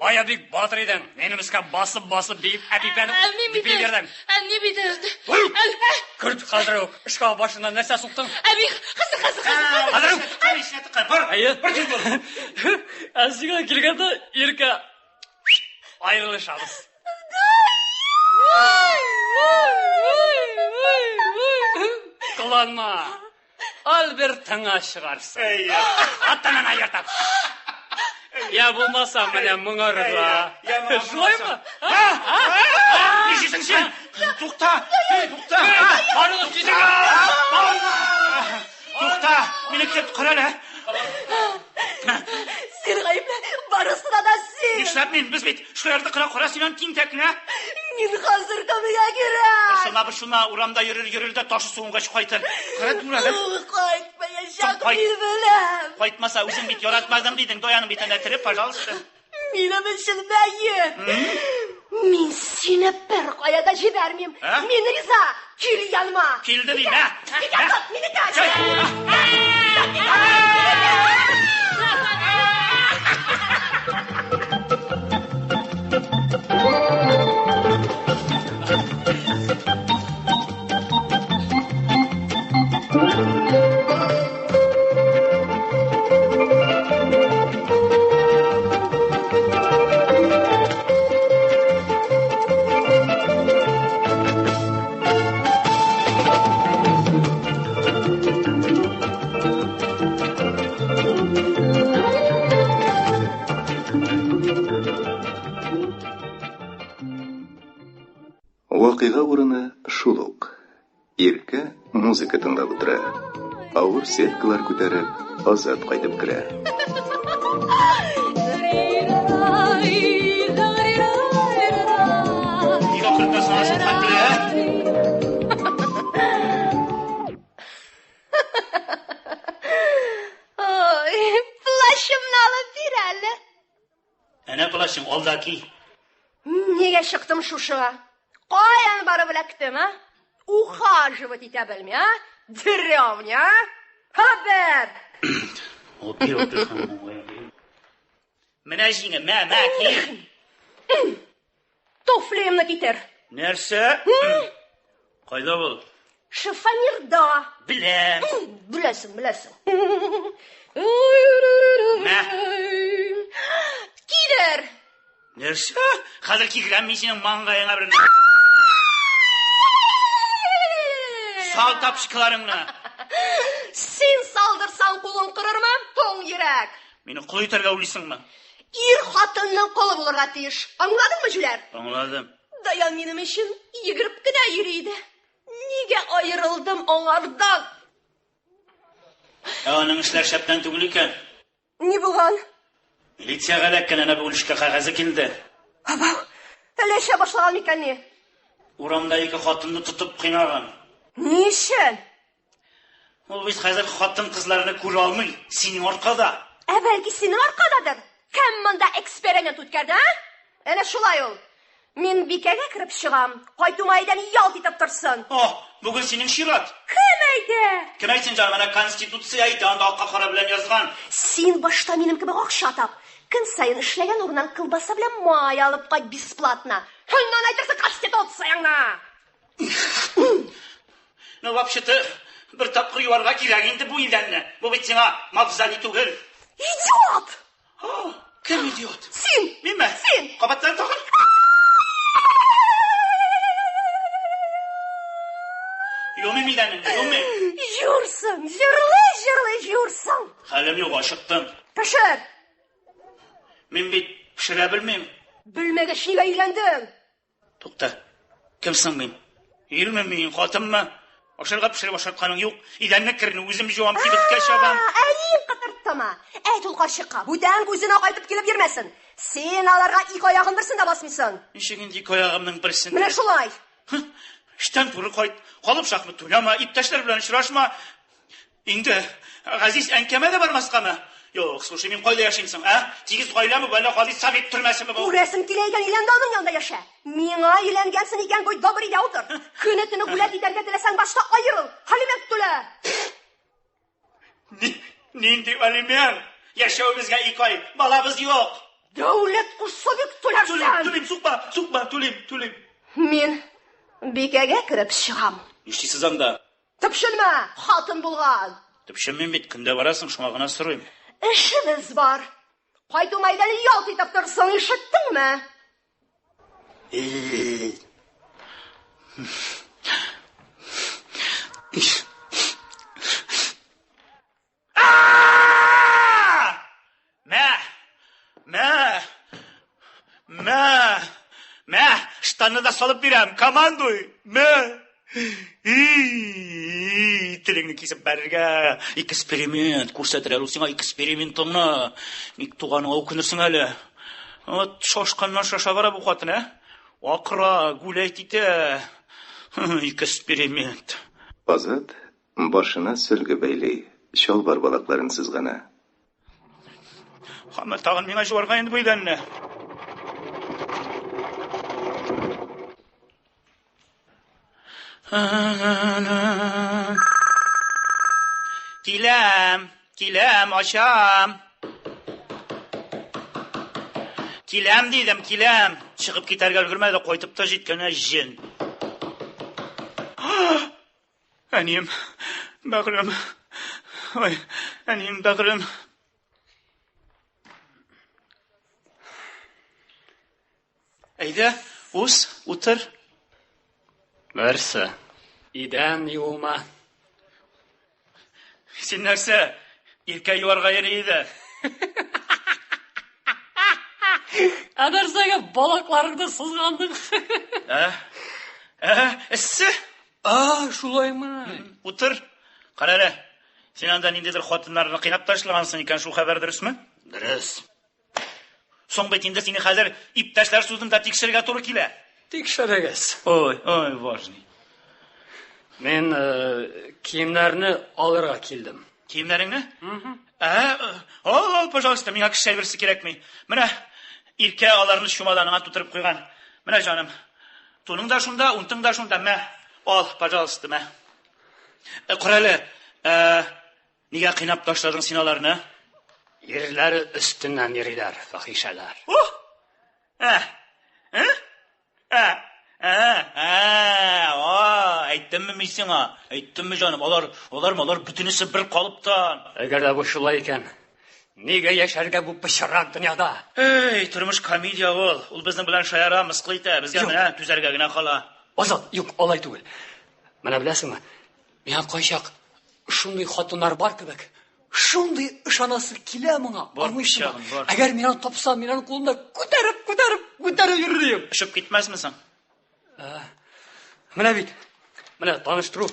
Бая бик батыр идең. Минем өскә басып-басып биеп, әпипәне Ә, мин бит... бии бирдең. Ә, ни бит... Ой! Ә, ә, Керт хәзер үк. Шкаф башына нәрсә суктың? ә, мин... Хәзер, хәзер, хәзер, хәзер. Хәзер үк. Кар эченә тыккан. Бар. Әйе. Бар тиз бул. Ә сиңа килгәндә Иркә аерылышабыз. Кыланма. Альбертыңа чыгарсың. Әйе. Атанана ертап. Я булмаса менә моңарга. Я моңа Шулаймы? Нишлисең син? Тукта, тукта. Барыгыз китегез. Тукта, мине кет кара әле. Син гаепле, барысына да син. Нишләп мин? Без бит шаярдык кына, кара син аны тинтәкне. Мин хәзер кемгә кирәк? Борчылма, борчылма, урамда йөрер, йөрер дә ташы суынгач кайтыр. Кара турады. Ул кайтмаячак, Кайт. мин беләм. Кайтмаса, үзең бит яратмадым дидең. Даяның бит әнә тере, пожалуйста. Минем өчен мәет. Мин сине бер кая да җибәрмим. Ә? Мин риза. Кил яныма. Килде дим, ә? Китә, мине тәч. Вакыйга урыны шул ук. Иркә музыка тыңлап утыра. Авыр сеткалар күтәреп, Азат кайтып керә. Ник акыртасың, Азат хәтле, ә? Ой, плащымны алып бир әле. Әнә плащың, ал да ки. Нигә чыктым шушыга? Каян барып эләктем, а? Ухаживать итә белми, а? Деревня, а? Хәбәр! Менә җиңе, мә, мә, ки. Туфлиемне китер. Нәрсә? Кайда ул? Шифонерда. Беләм. Беләсең, беләсең. Мә. Килер. Нәрсә? Хәзер кигерәм мин синең маңгаеңа бер. Сал тапочкаларыңны. Син салдырсаң кулың корырмы? Туң йөрәк. Мине кол итәргә уйлыйсыңмы? Ир хатынның колы булырга тиеш. Аңладыңмы, җүләр? Аңладым. Даян минем өчен йөгереп кенә йөри иде. Нигә аерылдым аңардан? Ә аның эшләр шәптән түгел икән. Ни булган? Милициягә эләккән әнә бүген эшкә кәгазе килде. Абау, әллә эчә башлаган микән ни? Урамда ике хатынны тотып кыйнаган. Ни өчен? Ул бит хәзер хатын-кызларны күрә алмый, синең аркада. Ә бәлки синең аркададыр? Кем монда эксперимент үткәрде, а? Әнә шулай ул. Мин бикәгә кереп чыгам. Кайтуыма әйдән ялт итеп торсын. О, бүген синең чират. Кем әйтә? Кем әйтсен җаным, әнә Конституция әйтә, анда акка кара белән язган. Син башта минем кебек акча тап. Көн саен эшләгән урыннан колбаса белән май алып кайт бесплатно. Аннан әйтерсең Конституцияңне. Ну, вообще-то, бер тапкыр юарга кирәк инде бу идәнне. Бу бит сиңа мавзолей түгел. Идиот! Кем идиот? Син! Минме? Син! Кабатлан тагын. Юмыйм идәнеңне, юмыйм. Юрсың, җырлый-җырлый юрсың. Хәлем юк, ачыктым. Пешер! Мин бит пешерә белмим. Белмәгәч нигә өйләндең? Тукта, кем соң мин? Ирме мин, хатынмы? Ашарга пешереп ашатканың юк. Идәнне керне үзем җуам, кибеткә чабам. Әнием кытырттымы? Әйт ул карчыкка, бүтән күзенә кайтып килеп йөрмәсен. Син аларга ике аягын берсен дә басмыйсың. Ничек инде ике аягымның берсен? Менә шулай. Эштән туры кайт, калып шахмат уйнама, иптәшләр белән очрашма. Инде газиз әнкәмә дә бармаскамы? Юк, слушай, мин кайда яшим соң, ә? Тигез гаиләме бу, әллә гади совет төрмәсеме бу? Күрәсең килә икән, өйлән дә аның янында яшә. Миңа өйләнгәнсең икән, будь добр, өйдә утыр. Көне-төне гулять итәргә теләсәң, башта аерыл, алимент түлә. Нинди алимент? Яшәвебезгә ике ай, балабыз юк. Дәүләт кушса бик түләрсең. Түлим, түлим, сукма, сукма, түлим, түлим. Мин бикәгә кереп чыгам. Нишлисез анда? Төпченмә, хатын булган. Төпченмим бит, көндә барасың, шуңа гына сорыйм. Эшебез бар. Кайту мәйданы ялт итеп торсын, ишеттеңме? Мә! Мә! Мә! Мә! Штанны да салып бирәм, командуй! Мә! И, телеңне кисеп бәрергә. Эксперимент күрсәтер әле ул сиңа экспериментыңны. Ник туганыңа үкенерсең әле. Вот шашканнан шаша бара бу хатын, ә? Акыра, гулять итә. Эксперимент. Азат башына сөлге бәйли, чалбар балакларын сызгана. Хаммә тагын миңа җуарга инде бу идәнне. Киләм, киләм, ачам. Киләм дидем, киләм. Чыгып китәргә өлгермәде, кайтып та җиткән ә җен. Әнием, бәгърем. Ой, әнием, бәгърем. Әйдә, уз, утыр. Нәрсә? Идән юма. Син нәрсә? Иркә юарга йөри иде. Ә нәрсәгә балакларыңны сызгандың? Ә? Ә, эссе? А, шулаймы? Утыр. Кара әле. Син анда ниндидер хатыннарны кыйнап ташлагансың икән, шул хәбәр дөресме? Дөрес. Соң бит инде сине хәзер иптәшләр судында тикшерергә туры килә. Тикшерегез. Ой, ой, важный. Мин киемнәрне алырга килдем. Киемнәреңне? Ә, ал, ал, пожалуйста, миңа кеше әйберсе кирәкми. Менә Иркә аларны чумаданыңа тутырып куйган. Менә җаным. Туның да шунда, унтың да шунда. Мә, ал, пожалуйста, мә. Кара әле, нигә кыйнап ташладың син аларны? Ирләре өстеннән йөриләр, фахишәләр. Ух! Ә? Ә? Ә? Ә? Ә? А, әйттемме мин сиңа? Әйттемме, җаным? Алар, алар, алар бөтенесе бер калыптан. Әгәр дә бу шулай икән, нигә яшәргә бу пычрак дөньяда? Эй, тормыш комедия ул. Ул безнең белән шаяра, мыскыл итә. Безгә Юк. менә түзәргә генә кала. Азат, юк, алай түгел. Менә беләсеңме? Миңа кайчак шундый хатыннар бар кебек. Шундый ышанасы килә моңа. Бар, Аңлыйсыңмы? пычагым, бар. Әгәр мин аны тапсам, мин аны кулымда күтәреп, күтәреп, күтәреп йөрер идем. Очып китмәсме соң? Менә бит. Менә таныштыру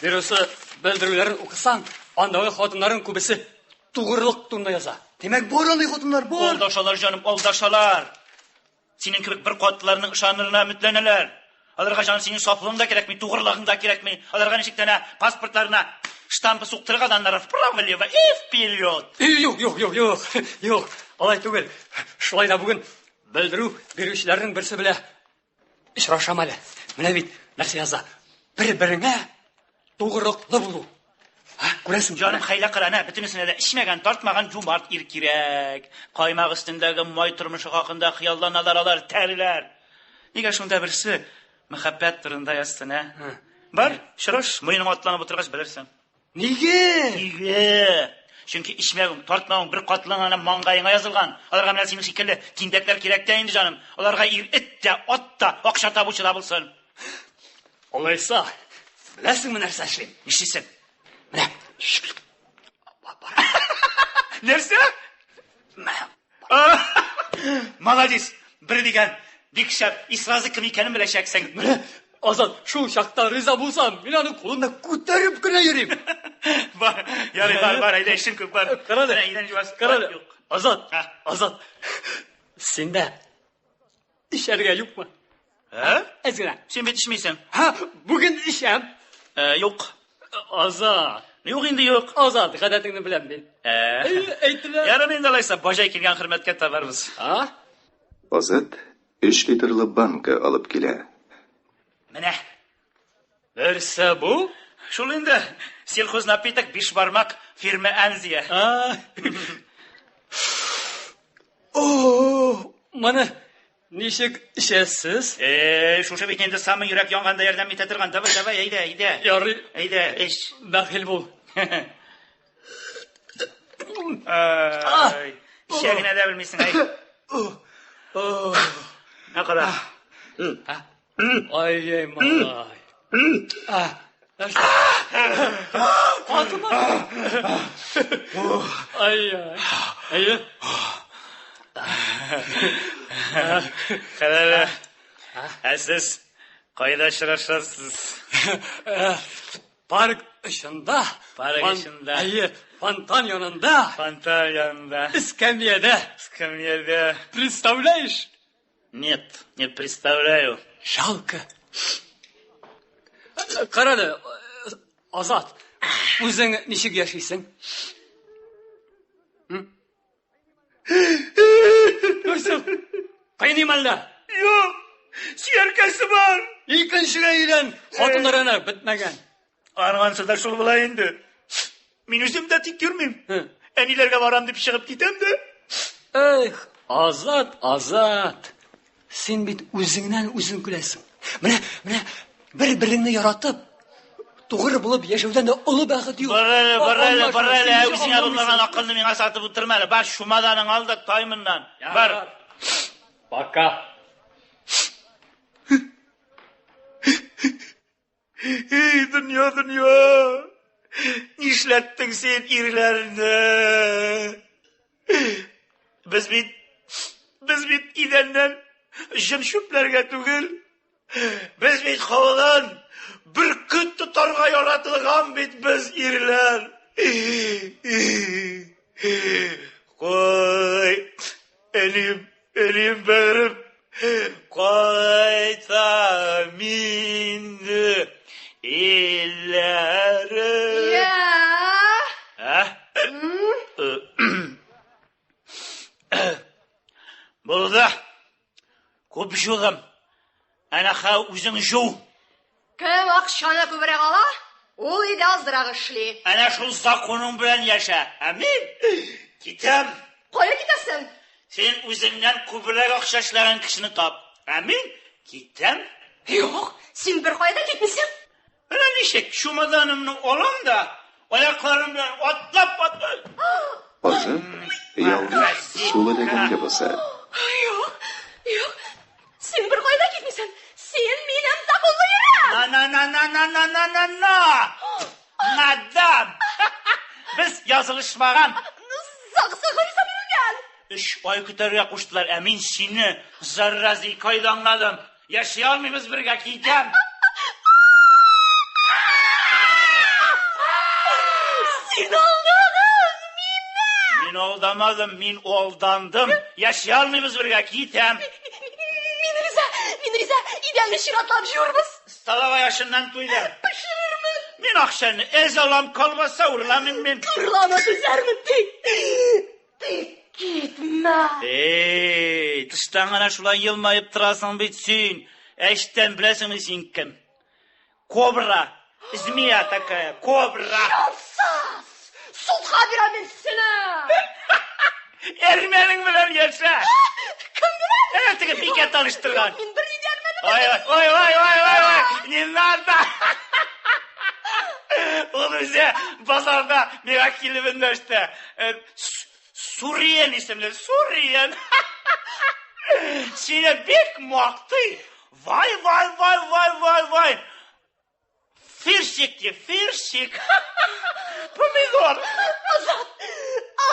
бюросы белдерүләрен укысаң, андагы хатыннарның күбесе тугрылык турында яза. Димәк, бар андый хатыннар, бар. Алдашалар, җаным, алдашалар. Синең кебек бер катлыларның ышанырына өметләнәләр. Аларга җаным синең сафлыгың да кирәкми, тугрылыгың да кирәкми. Аларга ничек тә паспортларына штампы суктырырга да аннары вправо-лево и вперед. Юк, юк, юк, юк, юк, алай түгел. Шулай да бүген белдерү бирүчеләрнең берсе белән очрашам әле. Менә бит нәрсә яза. Бер-береңә тугрылыклы булу. Һа, күрәсең, Җаным хәйлә кыл әнә, бөтенесенә дә эчмәгән, тартмаган юмарт ир кирәк. Каймак өстендәге май тормышы хакында хыялланалар алар, тәреләр. Нигә шунда берсе мәхәббәт турында язсын, ә? Бар, очраш, муеныңа атланып утыргач белерсең. Нигә? Нигә? Чөнки эчмәвең, тартмавың бер катлың ана маңгаеңа язылган. Аларга менә синең шикелле тинтәкләр кирәк тә инде, җаным. Аларга ир эт тә, ат та, акча табучы да булсын. Алайса, беләсеңме нәрсә эшлим? Нишлисең? Менә. Нәрсә? Молодец. Бер дигән бик шәп. И сразу кем икәнен беләчәксең. Менә, Азат, шул чакта риза булсам, мин аны кулымда күтәреп кенә йөрим. Бар, ярый, бар, бар, әйдә, эшем күп, бар. Кара әле. Менә идән жуасы. Кара әле. Юк. Азат, Һа. Азат. Синдә эчәргә юкмы? Ә? Әз генә. Син бит эчмисең. Һа, бүген эчәм. Ә, юк. Азат. Юк инде, юк. Азат, гадәтеңне беләм мин. Ә. Әйттеләр. Ярый инде алайса, баҗай килгән хөрмәткә табарбыз. А? Азат 3 литрлы банка алып килә. Менә. Нәрсә бу? Шул инде. Сельхознапиток биш бармак фирма Анзия. А. О, моны ничек эчәсез? Э, шушы бит инде самый йөрәк янганда ярдәм итә торган. Давай, давай, әйдә, әйдә. Ярый, Әйдә, эч. бәхил бул. Ай, эчә генә дә белмисең, әй. Ә кара. Ай-яй, малай. А, нәрсә? Катыма. Ай-яй. Әйе. Кара әле. Ә сез кайда очрашасыз? Парк очында. Парк очында. Әйе, фонтан янында. Фонтан янында. Эскәмиядә. Эскәмиядә. Представляешь? Нет, не представляю. Жалко. Кара әле, Азат, үзең ничек яшисең? Нәрсә? Кыйныйм әллә? Юк, сөяркәсе бар. Икенчегә өйлән, хатыннар әнә бетмәгән. Аргансы да шул була инде. Мин үзем дә тик йөрмим. Һы. Әниләргә барам дип чыгып китәм дә. Эх, Азат, Азат. Син бит үзеңнән үзең көләсең. Менә, менә бер-береңне яратып, тугры булып яшәүдән дә олы бәхет юк. Бар әле, бар әле, бар әле. Син ничек Үзеңә булмаган аңламыйсың? акылны миңа сатып утырма әле. Бар, чумаданың ал да тай моннан. Бар. Пока. Эй, дөнья, дөнья. Нишләттең син ирләрне? Без бит без бит идәннән җен чүпләргә түгел. Без бит һавадан бөркет тотарга яратылган бит без ирләр. Кой, әнием, әнием бәгърем, кайтам инде илләрем. Я. Ә? Булды. Күп жудым. Әнә хә үзең жу. Кем акчаны күбрәк ала, ул өйдә азрак эшли. Әнә шул законың белән яшә. Ә мин китәм. Кая китәсең? Син үзеңнән күбрәк акча эшләгән кешене тап. Ә мин китәм. Юк, син бер кая да китмисең. Менә ничек чемоданымны алам да, аякларым белән атлап атлап. Азат ялгыш сулы ләгәнгә баса. Юк, юк. Син бер кая да китмисең. Син минем законлы ирем. На на на на на на на на на. Мадам! Без язылышмаган. ЗАГСка гариза бирелгән. Өч ай көтәргә куштылар, ә мин сине, зараза, ике айда аңладым. Яши алмыйбыз бергә, китәм. Син алдадың мине! Мин алдамадым, мин алдандым. Яши алмыйбыз бергә, китәм. Мин риза, мин риза, идәнне чиратлап җуырбыз. Столовая ашыннан туйдым. Пешерермен. Мин акчаны әз алам, колбаса урламыйм мин. Урлама түзәрмен, тик, тик китмә. Эй, тыштан гына шулай елмаеп торасың бит син. Ә эчтән беләсеңме син кем? Кобра. Змея такая, кобра. Җансыз! Судка бирәм мин сине! Әрмәнең белән яшә. Кем белән? Ә, теге бикә таныштырган. Мин бернинди әрмәне Ой, ой, ой, ой, ой, ой, не надо. Ул үзе базарда миңа килеп эндәште. Э, Суриен исемле, Суриен. Сине бик мактый. Вай, вай, вай, вай, вай, вай. Фирсик ди, фирсик. Помидор. Азат!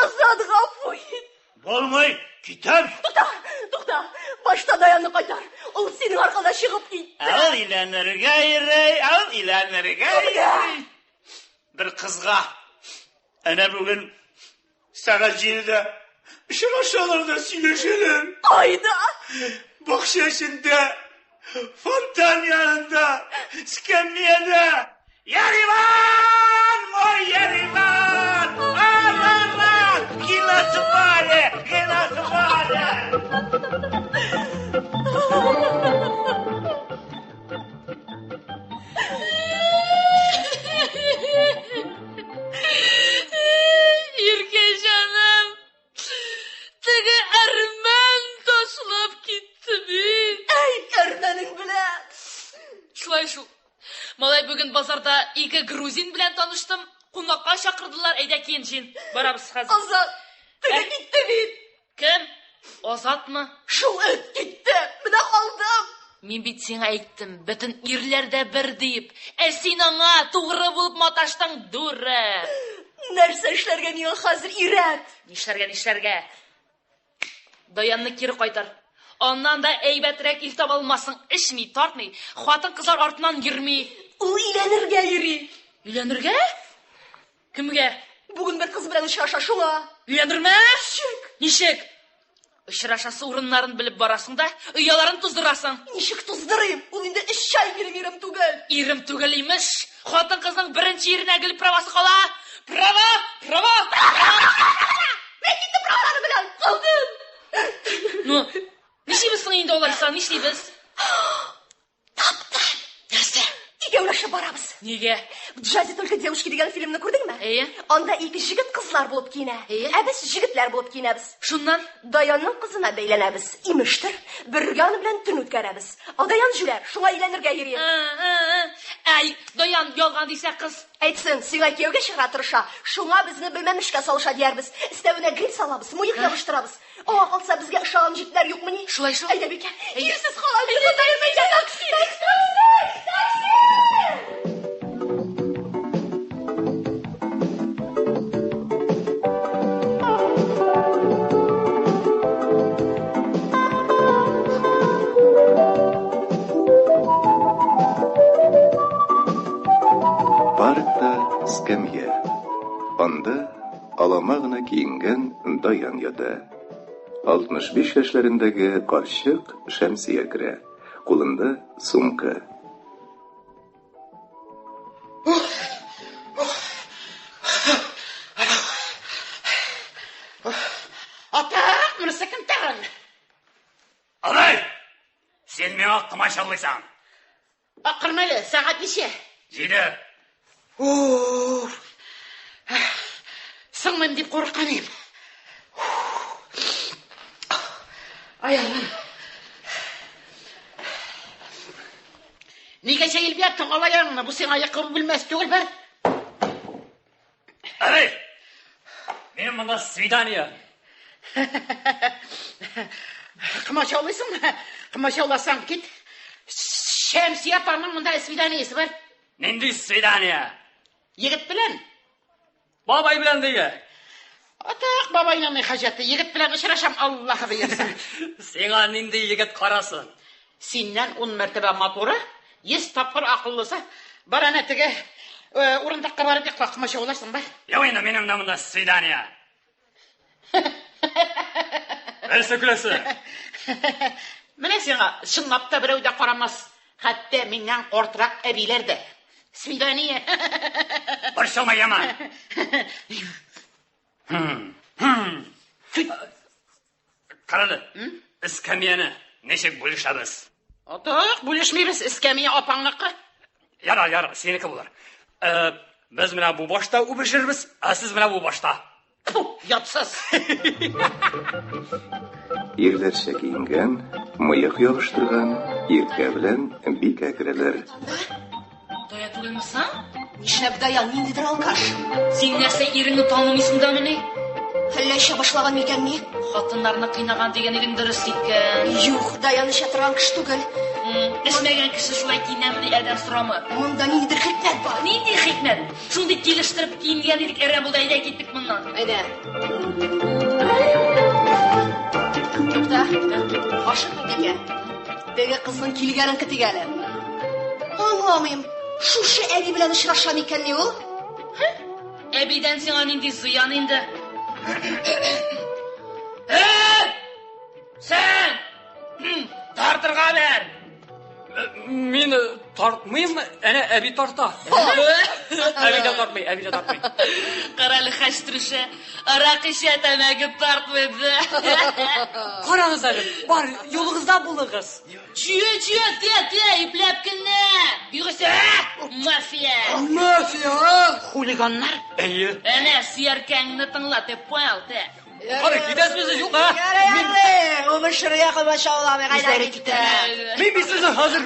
Азат, гафу ит! Булмый, китәм. Тукта, тукта! Башта Даянны кайтар. Ул синең аркада чыгып китте. Ә ул өйләнергә йөри, ә ул өйләнергә йөри. Бер кызга. Әнә бүген сәгать җидедә очрашалар да сөйләшәләр. Кайда? Бакча эчендә, фонтан янында, скамьяда. Ереван, мой Ереван! Арарат! Гинасвале! Гинасвале! Иркә җаным, теге әрмән ташлап китте бит. Әй, әрмәнең белән. Шулай шул. Малай бүген базарда ике грузин белән таныштым. Кунакка чакырдылар. Әйдә киен, җин. Барабыз хәзер. Азат, теге китте бит. Кем? Азатмы? Шул эт китте. Менә калдым. Мин бит сиңа әйттем, бөтен ирләр дә бер диеп. Ә син аңа тугры булып маташтың, дура. Нәрсә эшләргә миңа хәзер өйрәт. Нишләргә, нишләргә? Даянны кире кайтар. Аннан да әйбәтрәк ир таба алмассың. Эчми, тартмый, хатын-кызлар артыннан йөрми. Ул өйләнергә йөри. Өйләнергә? Кемгә? Бүген бер кыз белән очраша шуңа. Өйләнерме? Ничек? Ничек? Очрашасы урыннарын белеп барасың да, ояларын туздырасың. Ничек туздырыйм? Ул инде өч ай минем ирем түгел. Ирем түгел имеш. Хатын-кызның беренче иренә гел правасы кала. Права, права. Мин киттем правалары белән. Калдым. Ну, нишлибез соң инде алайса, нишлибез? Таптым. Нәрсә? Икәүләшеп барабыз. Нигә? В джазе только девушки дигән фильмны күрдеңме? Әйе. Анда ике җегет кызлар булып киенә. Әйе. Ә без җегетләр булып киенәбез. Шуннан? Даянның кызына бәйләнәбез. Имештер, бергә аны белән төн үткәрәбез. Ә Даян җүләр, шуңа өйләнергә йөри. Әй, Даян ялган дисә кыз. Әйтсен, сиңа кияүгә чыгарга тырыша. Шуңа безне белмәмешкә салыша диярбез. Өстәвенә грим салабыз, мыек ябыштырабыз. Аңа калса безгә ошаган җегетләр юкмыни? Шулай шул. Әйдә, Бикә. Ирсез калам. Ходаем, әйдә, такси, такси, такси! Паркта скамья. Анда алама гына киенгән Даян ята. 65 яшьләрендәге карчык Шәмсия керә. Кулында сумка. Ата, монысы кем тагын? Абый! Син миңа комачаулыйсың. Акырма әле, сәгать ничә? Җиде. Уф. Сыңмыйм дип курыккан идем. Ай, Аллам. Нигә җәелеп яттың алай янына? Бу сиңа йокы бүлмәсе түгел бер. Абый! Минем монда свидание. Комачаулыйсыңмы? Комачауласаң кит. Шәмсия апаның монда свиданиесе бар. Нинди свидание? Егет белән. Бабай белән дигә. Атак бабайның ни хаҗәте? Егет белән очрашам, Аллаһы боерса. Сиңа нинди егет карасын? Синнән ун мәртәбә матуры, 100 тапкыр акыллысы. Бар әнә теге урындыкка барып йокла, комачауларсың ба? Юк инде, минем дә монда свидание. Нәрсә көләсең? Менә сиңа чынлап та берәү дә карамас. Хәтта миннән картрак әбиләр дә. Свидание. Борчылма, яман. Карале, эскәмияне ничек бүлешәбез? Атак, бүлешмибез, эскәмия апаңныкы. Ярар, ярар, синеке булыр. Без менә бу башта үбешербез, ә сез менә бу башта. Фу, ятсыз. Ирләрчә киенгән, мыек ябыштырган, Иркә белән Бикә керәләр. Дая түгелме соң? Нишләп Даян, ниндидер алкаш. Син нәрсә иреңне танымыйсың да мени? Әллә эчә башлаган микән ни? Хатыннарны кыйнаган дигән идең дөрес икән. Юк, Даян эчә торган кеше түгел. Эчмәгән кеше шулай киенәмени, адәм сорамы? Монда ниндидер хикмәт бар. Нинди хикмәт? Шундый килештереп киенгән идек, әрәм булды, әйдә киттек моннан. Әйдә. Тукта, ашыкма Бикә. Теге кызның килгәнен көтик әле. Аңламыйм, шушы әби белән очраша микәнни ул? Әбидән сиңа нинди зыян инде? Син! Тартырга бер! Мин тартмыйм, әнә әби тарта. Әби дә тартмый, әби дә тартмый. Карале хәчтерүше, аракы эчә, тәмәке тартмый да. Карагыз әле, бар, юлыгызда булыгыз. Чүе, чүе, те, те, ипләп кенә. Югыйсә, мафия. Мафия! Хулиганнар. Әйе. Әнә, сөяркәңне тыңла, те, понял, те. Кара, китәсезме сез, юк, а? Ярый, ярый, үбешергә комачауламый, кайда Үзләре китә? Мин бит сезне хәзер.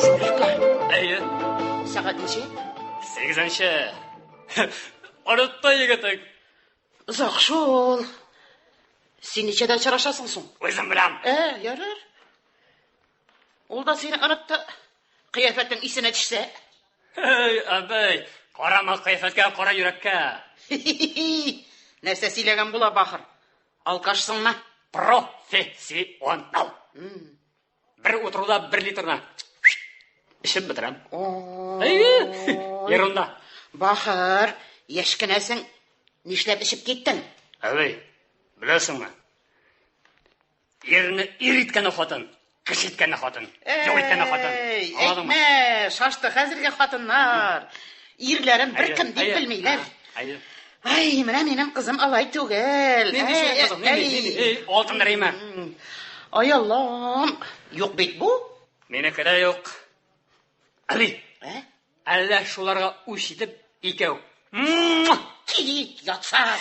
Сәлихка, Әйе. сәгать ничә? Сигезенче. Онытты егетең. Озак шул. Син ничәдә очрашасың соң? Үзем беләм. Ярар. Ул да сине онытты. Кыяфәтең исенә төшсә. Эй, әбей, карама кыяфәткә, кара йөрәккә. Нәрсә сөйләгән була, бахыр? Алкашсыңмы? Профессионал. Бер утыруда бер литрны эчеп бетерәм. Әйе, ерунда. Бахыр, яшь кенәсең. Нишләп эчеп киттең? Әбей, беләсеңме? Ирне ир иткәне хатын, кеше иткәне хатын, юк иткәне хатын. Әй, Аңладыңмы? әйтмә, шашты хәзерге хатыннар. Ирләрен бер кем дип белмиләр. Әйе. Ай, менә минем кызым алай түгел. Нинди синең кызың? Нинди? Нинди? Эй, алтын Рима. Ай, Аллам. Юк бит бу. Минеке дә юк. Әби, Ә? әллә шуларга үч итеп икәү. Кит, ятсак.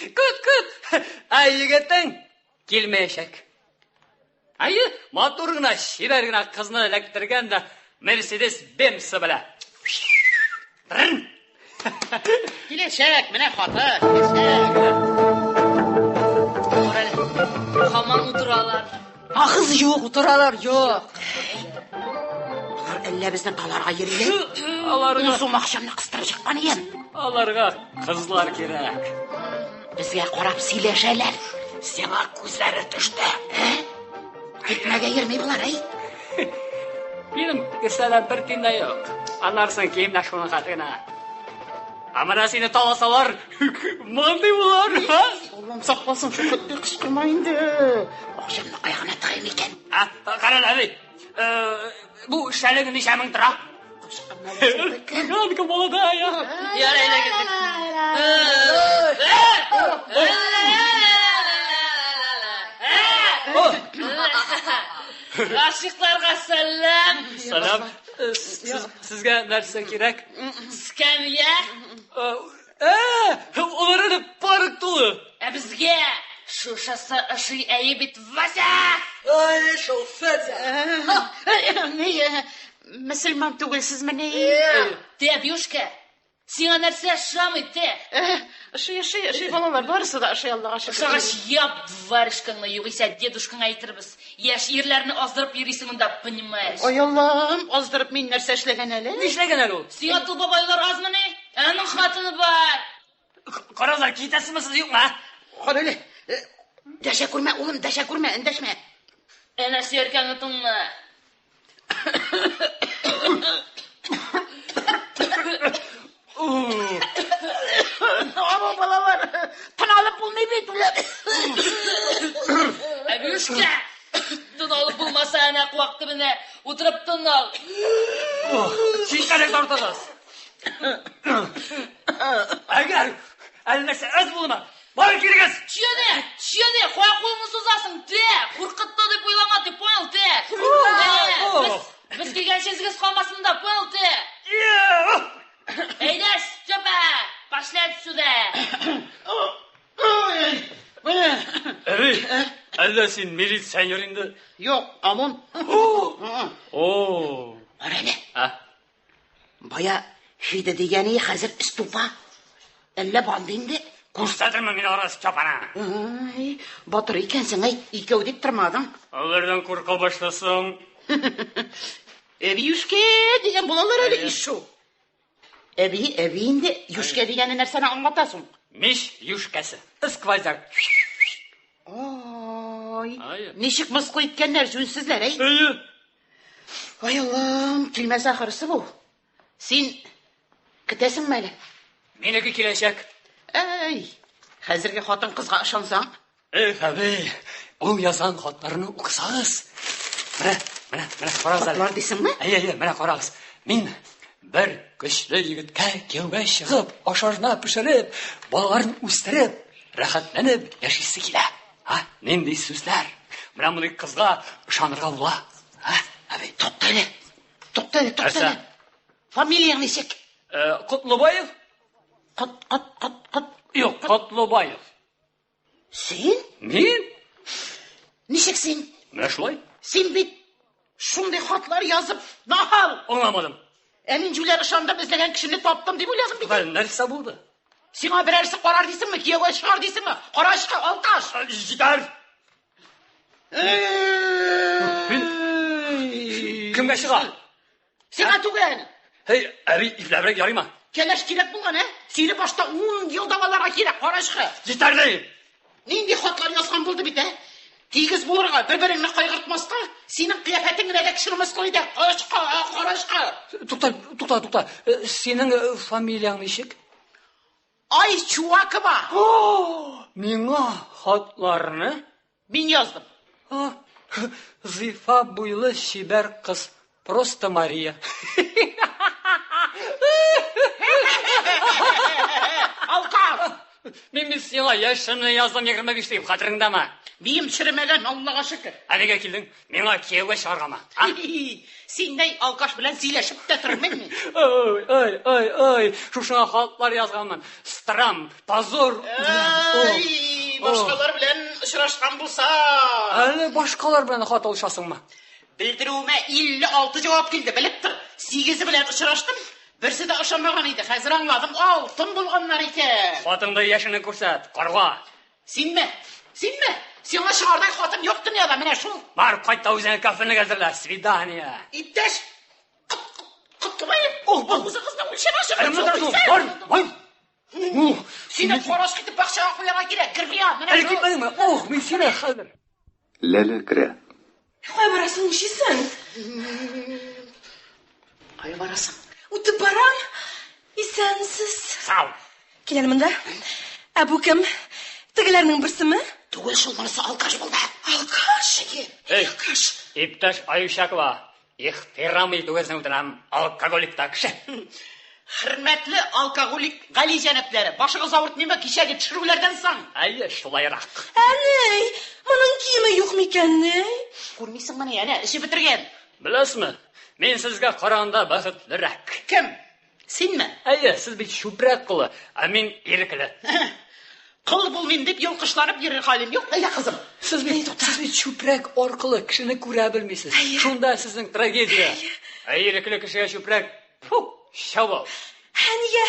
Көт, көт. Ә егетең килмәячәк. Әйе, матур гына, чибәр генә кызны эләктергән дә Мерседес Бенцы белә. Трын! Киләчәк, менә хаты, киләчәк. Һаман утыралар. Агыз юк, утыралар, юк. Алар әллә безне таларга йөриләр. Аларга, Ун сум акчамны кыстырып чыккан идем. аларга кызлар кирәк. Безгә карап сөйләшәләр. Сиңа күзләре төште. Ә? Китмәгә йөрми болар, әй. Минем кесәдә бер тиен дә юк. Аннарсын киемдә шуның хәтле генә. Ә менә сине таласалар, мондый булар. ха? Аллам сакласын, шул хәтле кычкырма инде. Акчамны кая гына тыгыйм икән? А, кара әле, әби. Бу шәлең ничә мең тора? Цыганка молодая. Ярый, әйдә киттек. Гашыйкларга сәлам. Сәлам. Сезгә нәрсә кирәк? Скамья. Алар әле парк тулы. Ә безгә шушысы ошый әйе бит, Вася! Ай, шул Федя. Ни, мөселман түгелсезмени? Ты, Абюшка, Сиңа нәрсә ошамый, те? Ошый, ошый, ошый, балалар, барысы да ошый, Аллага шөкер. Ошагач, яп варежкаңны, югыйсә дедушкаңа әйтербез. Яшь ирләрне аздырып йөрисең монда, понимаешь? Ай Аллам, аздырып мин нәрсә эшләгән әле? Нишләгән әле ул? Сиңа тол бабайлар азмыни? Ә аның хатыны бар. Карагызлар, китәсезме сез, юкмы, а? Кара әле. Дәшә күрмә, улым, дәшә күрмә, эндәшмә. Әнә сөяркәңне тыңла. Абу балалар, тын алып булмый бит. Әбиюшкә! Тын алып булмаса, әнә куак төбенә утырып тын ал. Читкәрәк тартыгыз. Әгәр әле нәрсә әз булдымы? Барып килегез! Чөне, чөне, кая кулыңны сузасың? Те, куркытты дип уйлама, ты понял, те? Без, без килгәнче эзегез калмасын да, понял, те? Әйдә, Степа, пошли отсюда. Әби, әллә син милиционер инде? Юк, ОМОН. О! Бар әле. А? Бая Фида дигәне хәзер ступа. Әллә банды инде? Күрсәтермен мин аларга Степаны. Ай, батыр икәнсең, әй, икәү дип тормадың. Алардан курка башласаң. Әби юшкә дигән булалар әле ишшү. Әби, әби инде юшкә дигәне нәрсәне аңлата соң? Мич юшкәсе. Сквозняк. Ай, Ай. ничек мыскыл иткәннәр, җүнсезләр, әй. Әйе. Ай Аллам, килмәс ахырысы бу. Син көтәсеңме әле? Минеке киләчәк. Әй, хәзерге хатын кызга ышансаң. Эх, әби, ул язган хатларны укысагыз. Менә, менә, менә карагыз әле. Хатлар дисеңме? Әйе, әйе, менә карагыз. Мин бер көчле егеткә кияүгә чыгып, ашарына пешереп, балаларын үстереп, рәхәтләнеп яшисе килә. А, нинди сүзләр. Менә мондый кызга ышанырга була. А, әби. Тукта әле. Тукта әле, тукта Нәрсә? әле. Фамилияң ничек? Котлыбаев? Кот, кот, кот, кот. Юк, Котлыбаев. Син? Мин? Ничек син? Менә шулай. Син бит шундый хатлар язып, нахал. Аңламадым. Ә мин җүләр ышандым, эзләгән кешене таптым дип уйладым бит. Хәл, нәрсә булды? Сиңа берәрсе карар дисеңме, кияүгә чыгар дисеңме? Карачкы, алкаш. Җитәр. Мин кемгә чыга? Сиңа түгел. Һей, әби, ипләбрәк ярыймы? Кәләш кирәк булган, ә? Сине башта 10 ел дәваларга кирәк, карачкы. Җитәр ди. Нинди хатлар язган булды бит, ә? Тигез булырга, бер-береңне кайгыртмаска, синең кыяфәтең генә дә кешене мыскыл итә. Карачкы, карачкы. Тукта, тукта, тукта. Синең фамилияң ничек? Ай, Чувакова. О, миңа хатларны Мин яздым. А, зифа буйлы чибәр кыз. Просто Мария. Алкаш. Мин бит сиңа яшемне яздым 25 дип, хәтереңдәме? Бием черемәгән, Аллага шөкер. Ә нигә килдең? Миңа кияүгә чыгаргамы? А? Синдәй алкаш белән сөйләшеп тә тормыйм мин. Ой, ой, ой, ой, шушыңа хатлар язганмын. Страм, позор. Ай, башкалар белән очрашкан булса. Әле башкалар белән хат алышасыңмы? Белдерүемә 56 җавап килде, белеп тор. 8-е белән очраштым, берсе дә ошамаган иде. Хәзер аңладым, алтын булганнар икән. Хатыңды яшеңне күрсәт, карга. Синме? Синме? Сиңа чыгардай хатын юк дөньяда, менә шул. Бар, кайт та үзеңә кафене әзерлә. Свидание. Иптәш Котлыбаев, ул бу кызны үлчәп Әле монда тор, бар, бар. Ух, Сине караш китеп бакчага куярга кирәк, Гермиян, менә әле шул. китмәдеңме? Ох, мин сине хәзер. Ләлә керә. Кая барасың, нишлисең? Кая барасың? Үтеп барам. Исәнсез. Сау. Кил әле монда. Ә бу кем? Тегеләрнең берсеме? Түгел шул, монысы алкаш булды. Алкаш. Эй, Алкаш. иптәш Аюшакова, ихтирам итүегезне үтенәм. Алкоголик та кеше. Хөрмәтле алкоголик Гали җәнәпләре, башыгыз авыртмыймы кичәге төшерүләрдән соң? Әйе, шулайрак. Әней, моның киеме юк микән, ни? Күрмисеңмени, әнә, эчеп бетергән. Беләсезме, мин сезгә караганда бәхетлерәк. Кем? Синме? Әйе, сез бит чүпрәк колы, ә мин ирекле. Кол булмыйм дип йолкышланып йөрер хәлем юк. Әйдә, кызым. Сез бит, сез бит чүпрәк аркылы кешене күрә белмисез. Шунда сезнең трагедия. Ә ирекле кешегә чүпрәк, фу, чабал. Ә нигә?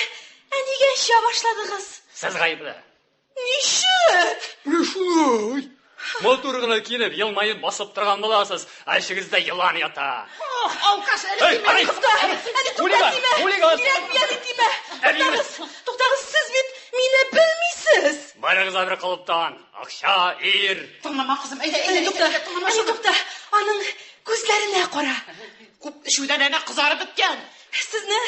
Эчә башладыгыз. Сез гаепле. Ничек? Менә шулай. Матур гына киенеп, елмаеп басып торган буласыз, ә эчегездә елан ята. Ох, алкаш, әле Эй, тимә. ай! Тукта, әле тукта Хулиган, тимә. хулиган. Кирәкми әле тимә. Әниебез. Туктагыз, туктагыз, сез бит мине белмисез. Барыгыз да бер калыптан. Акча, ир. Тыңлама, кызым, әйдә, Әни әйдә, тукта, әйдә, тыңлама әни шуны. тукта. Аның күзләренә кара. Күп эчүдән әнә кызарып беткән. Сезне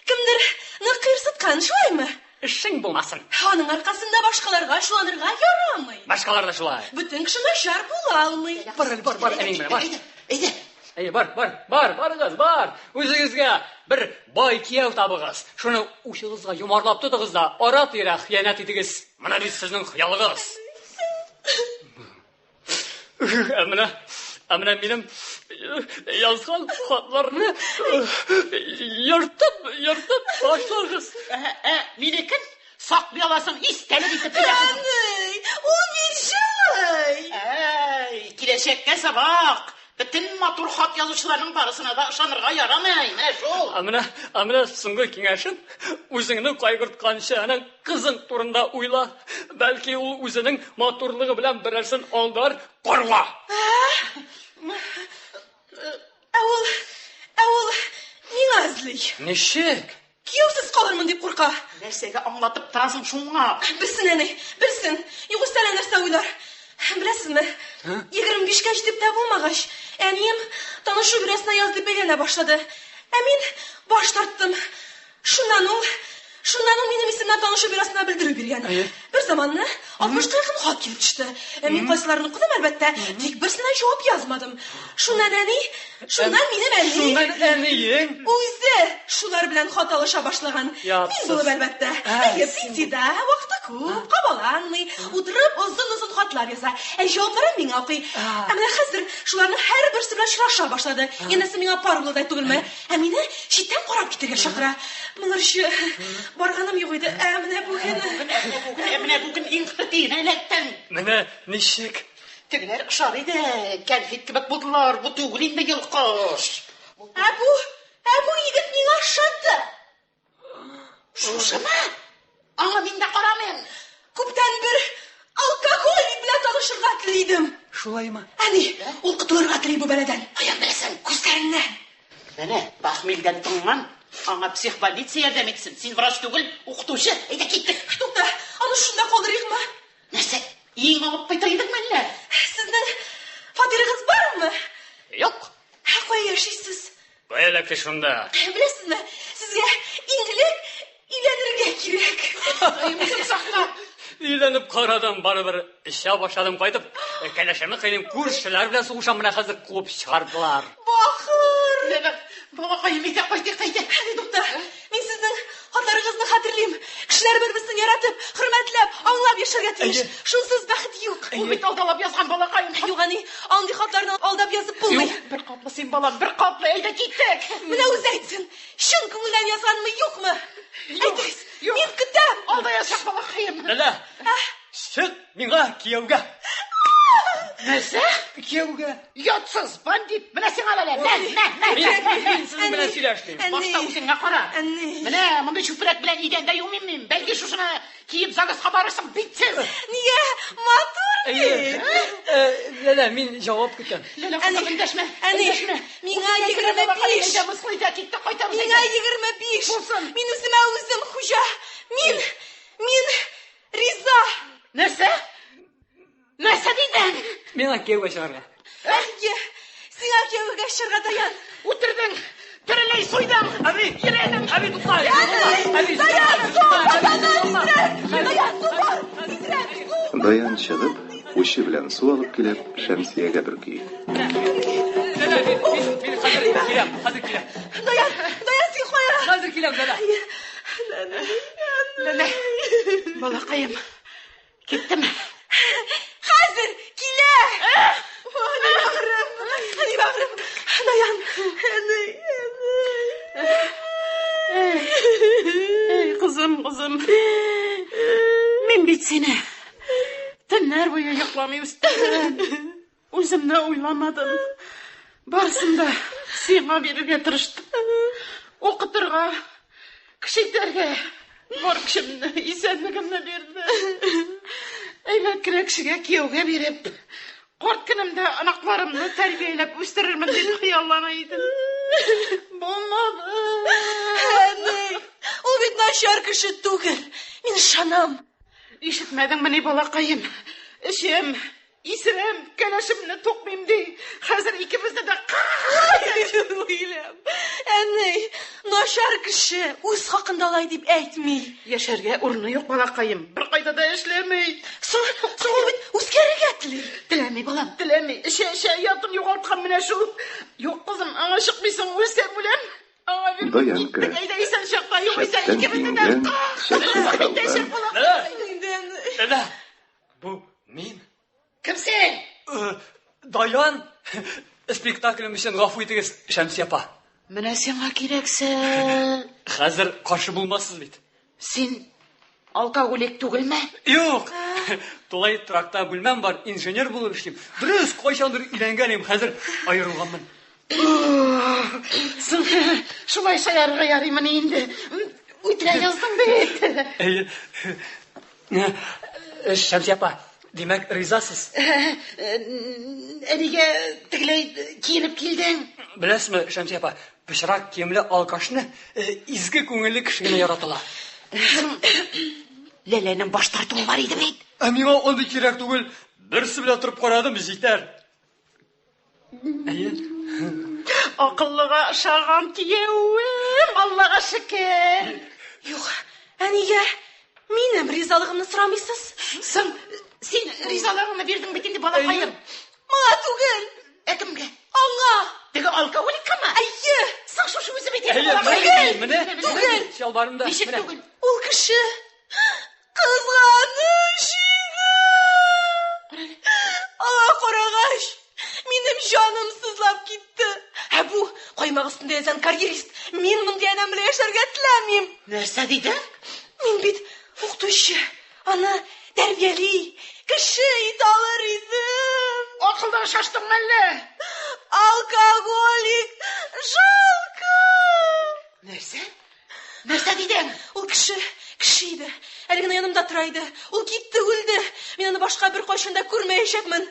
кемдер нык кыерсыткан, шулаймы? Эшең булмасын. Аның аркасында башкаларга ачуланырга ярамый. Башкалар да шулай. Бөтен кеше начар була алмый. Бар әле, бар, бар, әниең белән, бар. Әйдә, әйдә. Әйе, бар, бар, бар, барыгыз, бар. Үзегезгә бер бай кияү табыгыз. Шуны учыгызга йомарлап тотыгыз да, ара-тирә хыянәт итегез. Менә бит сезнең хыялыгыз. Ә менә, ә менә минем язган хатларны ертып, ертып ташлагыз. Ә, ә, минекен саклый аласың, истәлек итеп кенә. Әни, ул бит җылый. Әй, киләчәккә сабак. Бөтен матур хат язучыларның барысына да ышанырга ярамый. Менә шул. Ә менә, ә менә соңгы киңәшем, үзеңне кайгыртканчы, әнә кызың турында уйла. Бәлки ул үзенең матурлыгы белән берәрсен алдар, карла. Ә ул, ә ул миңа эзли. Ничек? Кияүсез калырмын дип курка. Нәрсәгә аңлатып торасың шуңа? Белсен әни, белсен. Югыйсә әллә нәрсә уйлар. Беләсезме? 25-кә җитеп тә булмагач, әнием танышу бюросына яз дип әйләнә башлады. Ә мин баш тарттым. Шуннан ул, шуннан ул минем исемнән танышу бюросына белдерү биргән. Бер заманны 60-ка якын хат килеп төште. Мин кайсыларын укыдым, әлбәттә, тик берсенә җавап язмадым. Шуннан әни, шуннан минем әни Шуннан әниең. Үзе шулар белән хат алыша башлаган. Ятсыз. Мин булып, әлбәттә. Ә, Әйе, пенсиядә, вакыты күп, кабаланмый, утырып озын-озын хатлар яза. Ә җавапларын миңа укый. Ә менә хәзер шуларның һәрберсе белән очраша башлады. Янәсе миңа пар булырдай түгелме? Ә мине читтән карап китәргә чакыра. Моңарчы барганым юк иде. Ә менә бүген... Ә менә бүген, ә менә бүген иң хөртиенә эләктең. Менә ничек? Тегеләр ошар иде, кәнфит кебек булдылар. Бу түгел инде йолкыш. Ә бу, ә бу егет миңа ошады. Шушымы? Аңа мин дә карамыйм. Күптән бер алкоголик белән танышырга тели идем. Шулаймы? Әни, ул котылырга тели бу бәладән. Каян беләсең? Күзләреннән. Менә, похмельдән тыңлан. Аңа психбольница ярдәм итсен. Син врач түгел, укытучы. Әйдә киттек. Тукта, аны шунда калдырыйкмы? Нәрсә? Иң алып кайтыр идеңме әллә? Сезнең фатирыгыз бармы? Юк. Ә кая яшисез? Кая эләкте шунда? Беләсезме, сезгә иң элек өйләнергә кирәк. Ходаем сакла. Өйләнеп карадым, барыбер эчә башладым кайтып. Кәләшемне кыйныйм, күршеләр белән сугышам, менә хәзер куып чыгардылар. Бахыр! Ләлә, балакаем, әйдә кайтыйк, әйдә. Әни, тукта, мин сезнең хатларыгызны хәтерлим. Кешеләр бер-берсен яратып, хөрмәтләп, аңлап яшәргә тиеш. Шунсыз бәхет юк. Ул бит алдалап язган балакаем. Юк, әни, андый хатларны алдап язып булмый. Бер катлы син, балам, бер катлы. Әйдә киттек. Менә үзе әйтсен, чын күңелдән язганмы, юкмы? Әйтегез, юк. мин көтәм. Алдаячак балакаем. Ләлә, чык миңа кияүгә. Нәрсә? Кияүгә. Ятсыз бандит. Менә сиңа Ләлә. Мә, мә, мә. Мин, мин сезнең белән Әни. сөйләшмим. Әни. Башта үзеңә кара. Әни. Менә мондый чүпрәк белән идәндә юмыйм мин. Бәлки шушыны киеп ЗАГСка барырсың, битсез. Нигә? Матур Әйе. бит. Ләлә, мин җавап көтәм. Ләлә, Әни. кызым, эндәшмә. Әни, Эндәшмә. миңа Үзеңә 25. Әйдә, мыскыл итә, киттек, кайтабыз. Миңа әйдә. 25. Булсын. Мин үземә үзем хуҗа. Мин, мин риза. Нәрсә? Нәрсә дидең? Миңа кияүгә чыгарга. Әйе, сиңа кияүгә чыгарга Даян. Үтердең. Тереләй суйдың. Әби, Йөрәгем. Әби, тукта. Әби, Даян, су, Даян, тизрәк. Даян, су бар. Тизрәк, су. Даян чыгып, учы белән су алып килеп, Шәмсиягә бөрки. Ләлә, мин, мин, мин хәзер киләм, хәзер киләм. Даян, Даян, син кая? Хәзер киләм, Ләлә. Ләлә, балакаем. Киттеме? Хәзер килә. Әни бәгърем, әни бәгърем. Даян, әни, әни. Эй, кызым, кызым. Мин бит сине төннәр буе йокламый үстердем. Үземне уйламадым. Барысын да сиңа бирергә тырыштым. Укытырга, кеше итәргә. Бар көчемне, исәнлегемне бирде. Әйбәт кенә кешегә кияүгә биреп, карт көнемдә оныкларымны тәрбияләп үстерермен дип хыяллана идем. Булмады. Әни, ул бит начар кеше түгел. Мин ышанам. Ишетмәдеңмени, балакаем? Эчәм, исерәм, кәләшемне тукмыйм ди. Хәзер икебезне дә Уйлам. Әни, начар кеше үз хакында алай дип әйтми. Яшәргә урыны юк, балакаем. Беркайда да эшләми. Соң, соң ул бит үзгәрергә тели. Теләми, балам, теләми. Эчә-эчә оятын югалткан менә шул. Юк, кызым, аңа чыкмыйсың, үлсәм үләм. Аңа бирдек, Даян киттек, керә. әйдә исән чакта, югыйсә Шәптән икебезне дә киенгән, чәче әйтәчәк таралган. балакаем. Инде әни. Ләлә, бу мин. Кем син? Даян, спектаклем өчен гафу итегез, Шәмсия апа. Менә сиңа кирәксә. Хәзер каршы булмассыз бит. Син алкоголик түгелме? Юк. Тулай торакта бүлмәм бар, инженер булып эшлим. Дөрес, кайчандыр өйләнгән идем, хәзер аерылганмын. Соң, шулай шаярырга ярыймыни инде? Үтерә яздың бит. Әйе. Шәмсия апа, димәк, ризасыз? Ә нигә тегеләй киенеп килдең? Беләсезме, Шәмсия апа, пычрак киемле алкашны изге күңелле кеше генә яратыла. Ләләнең баш тартуы бар иде бит. Ә миңа андый кирәк түгел. Берсе белән торып карадым, җитәр. Әйе. Акыллыга ошаган киявем, Аллага шөкер. Юк, ә нигә минем ризалыгымны сорамыйсыз? Соң, син ризалыгыңны бирдең бит инде, балакаем. Моңа түгел, Ә кемгә? аңа. Теге алкоголиккамы? Әйе, Соң шушы үзе бит инде, Әйе, балакаем. менә, менә, Түгел. Чалбарымда. Ничек менә. түгел? ул кеше кызганыч иде. Аңа карагач, минем җаным сызлап китте. Ә бу каймак өстендә йөзгән карьерист. Мин мондый адәм белән яшәргә теләмим. Нәрсә дидең? Мин бит укытучы. Аны тәрбияли, кеше итә алыр идем. Акылдан шаштыңмы әллә? Алкоголик, жалко. Нәрсә? Нәрсә дидең? Ул кеше, кеше иде. Әле генә янымда тора иде. Ул китте, үлде. Мин аны башка беркайчан да күрмәячәкмен.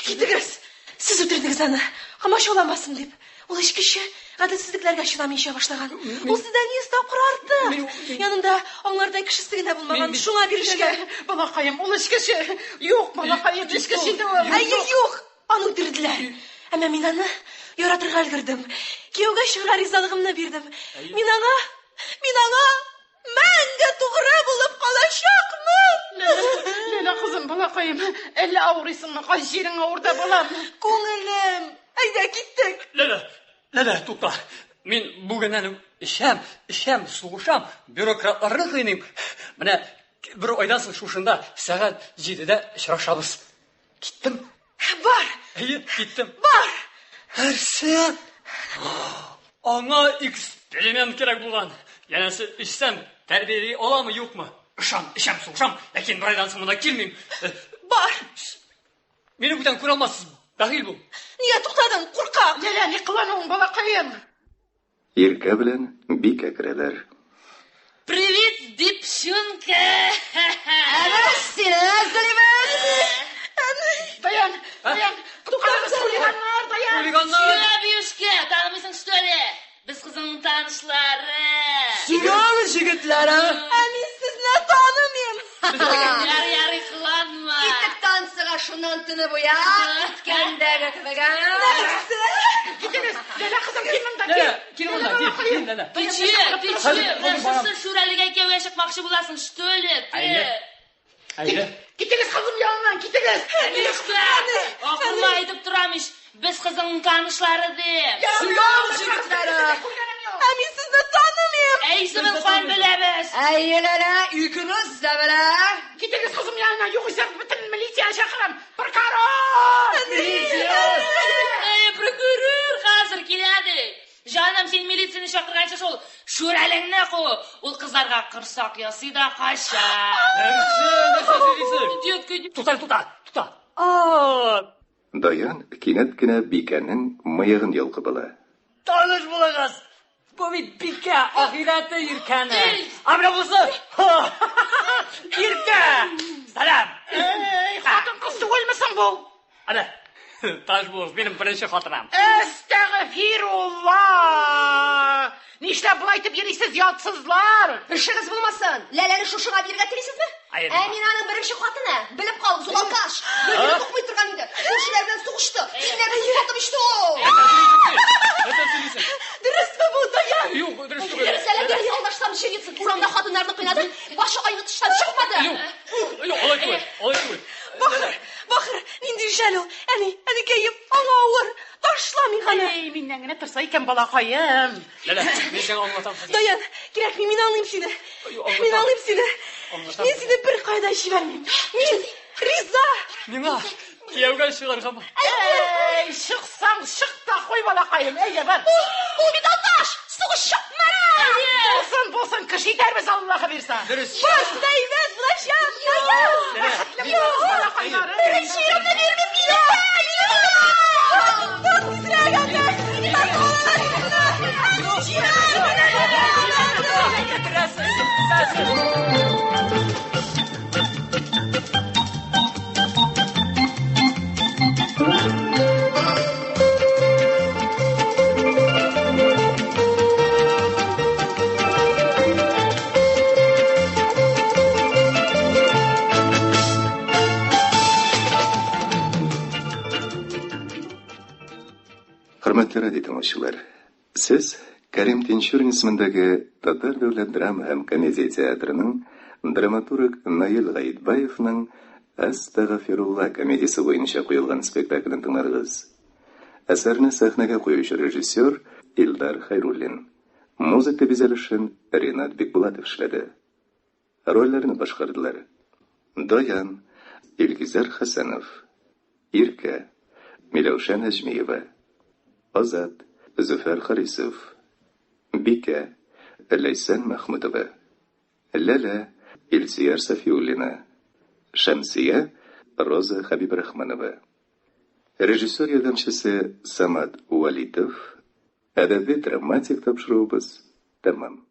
Китегез. Сез үтердегез аны. Комачауламасын дип. Ул эчкече, гаделсезлекләргә чыдамый эчә башлаган. Ул сездән 100 тапкыр артык. Янында аңлардай кешесе генә булмаган, шуңа бирешкән. Балакаем, ул эчкече. Юк, балакаем, эчкече инде ул. Әйе, юк. Аны үтерделәр. Әмма мин аны яратырга өлгердем. Кияүгә чыгарга ризалыгымны бирдем. Мин аңа, мин аңа мәңге тугры булып калачакмын. Ләлә кызым, балакаем, әллә авырыйсыңмы? Кай җирең авырта, балам? Күңелем, әйдә киттек. Ләлә, Ләлә, тукта. Мин бүгеннән үк эчәм, эчәм, сугышам, бюрократларны кыйныйм. Менә бер айдан соң шушында сәгать 7-дә очрашабыз. Киттем. Бар, Әйе, киттем. бар. Нәрсә? Аңа эксперимент кирәк булган. Янәсе, эчсәм, тәрбияли аламы, юкмы? Ышан, эчәм, сугышам, ләкин бер айдан соң монда килмим. Бар. Мине бүтән күрә алмассыз, бәхил бул. Нигә туктадың, куркак? Ләлә, ни кылануың, балакаем? Иркә белән Бикә керәләр. Привет, девчонка! Әнә сине әзерлибез. Даян, Даян, коткарыгыз, хулиганнар, Даян! Хулиганнар! Чү, биюшкә, танымыйсың, что ли? Без кызыңның танышлары. Сөйләгез, егетләр, а? Ә мин сезне танымыйм. Ярый, ярый, кыланма. Киттек танцыга шуннан төне буе. Үткәндәге кебек, а? Нәрсә? Китегез, Ләлә кызым, кил монда, Ләлә, кил. кил монда, кил, кил, Ләлә. Ты че, ты че? Хәзер, Менә хәзер барам. шушы Шүрәлегә кияүгә чыкмакчы буласың, что ли? Ты? Әйе. Әйе. Китегез кызым яныннан, китегез. Биюшкә, акыллы әйтеп торам ич, без кызыңның танышлары дип. Сөйләгез, егетләр, а? Ә мин сезне танымыйм. Ә исемен каян беләбез? Әйе, Ләлә, икегез дә белә. Китегез кызым яныннан, югыйсә бөтен милиция чакырам. Прокурор! Эй, прокурор хәзер килә ди. Җаным, син милицияне чакырганчы шул Шүрәлеңне ку. Ул кызларга корсак ясый да кача. Нәрсә, нәрсә сөйлисең? Идиотка, идиот. Тукта, тукта, тукта. А, Даян кинәт кенә Бикәнең мыегын йолкып ала. таныш булыгыз. Бу бит Бикә, ахирәте Иркәне. Ә менә бусы Иркә! Сәлам! Эй, хатын-кыз түгелме соң бу? Әнә, таш булыш, минем беренче хатыным. Әстәгъфирулла! Нишләп болай итеп йөрисез, ятсызлар? Эшегез булмасын. Ләләне шушыңа бирергә телисезме? Әйе. Ә мин аның беренче хатыны. Белеп калыгыз, ул алкаш. Бер генә тукмый торган иде. Күршеләр белән сугышты. Тиңнәрне сатып эчте ул. Дөресме бу, Даян? Юк, дөрес түгел. Дөрес әле, дөрес алдашсам җир Урамда хатыннарны кыйнады. Башы айнытыштан чыкмады. Юк, юк, алай түгел, алай түгел. Бахыр, бахыр, нинди жәл ул. Әни, әникәем, аңа авыр. Ташла миңа. Эй, миннән генә торса икән, балакаем. Ләлә, мин сиңа аңлатам. Даян, кирәкми, мин аңлыйм сине. Аңлатам. Мин аңлыйм сине. Аңлатам. Мин сине бер кайда җибәрмим. Мин риза. Миңа кияүгә чыгаргамы? Эй, чыксаң, чык та куй, балакаем. Әйдә, бар. Ул бит алкаш, сугышчы мара. Булсын, булсын, кеше итәрбез, Аллаһы бирсә. Дөрес. Баш да әйбәт булачак, Даян. Бәхетле булыгыз, балакайларым. Беренче иремне бирмим, Тот тизрәк, әнә. Хөрмәтле радио тыңлаучылар, сез Кәрим Тинчурин исемендәге Татар дәүләт драма һәм комедия театрының драматург Наил Гаитбаевның Әстәгъфирулла комедиясе буенча куелган спектаклен тыңладыгыз. Әсәрне сәхнәгә куючы режиссер Илдар Хәйруллин. Музыка бизәлешен Ренат Бикбулатов эшләде. Рольләрне башкардылар. Даян, Илгизәр Хәсәнов, Иркә, Миләүшә Нәҗмиева, Азат, Зөфәр Харисов, Бикә, Ләйсән Мәхмүтова, Ләлә, Илсөяр Сафиуллина, Шәмсия, Роза Хәбибрахманова. Режиссер ярдәмчесе Самат Вәлитов, әдәби драматик тапшыруыбыз тәмам.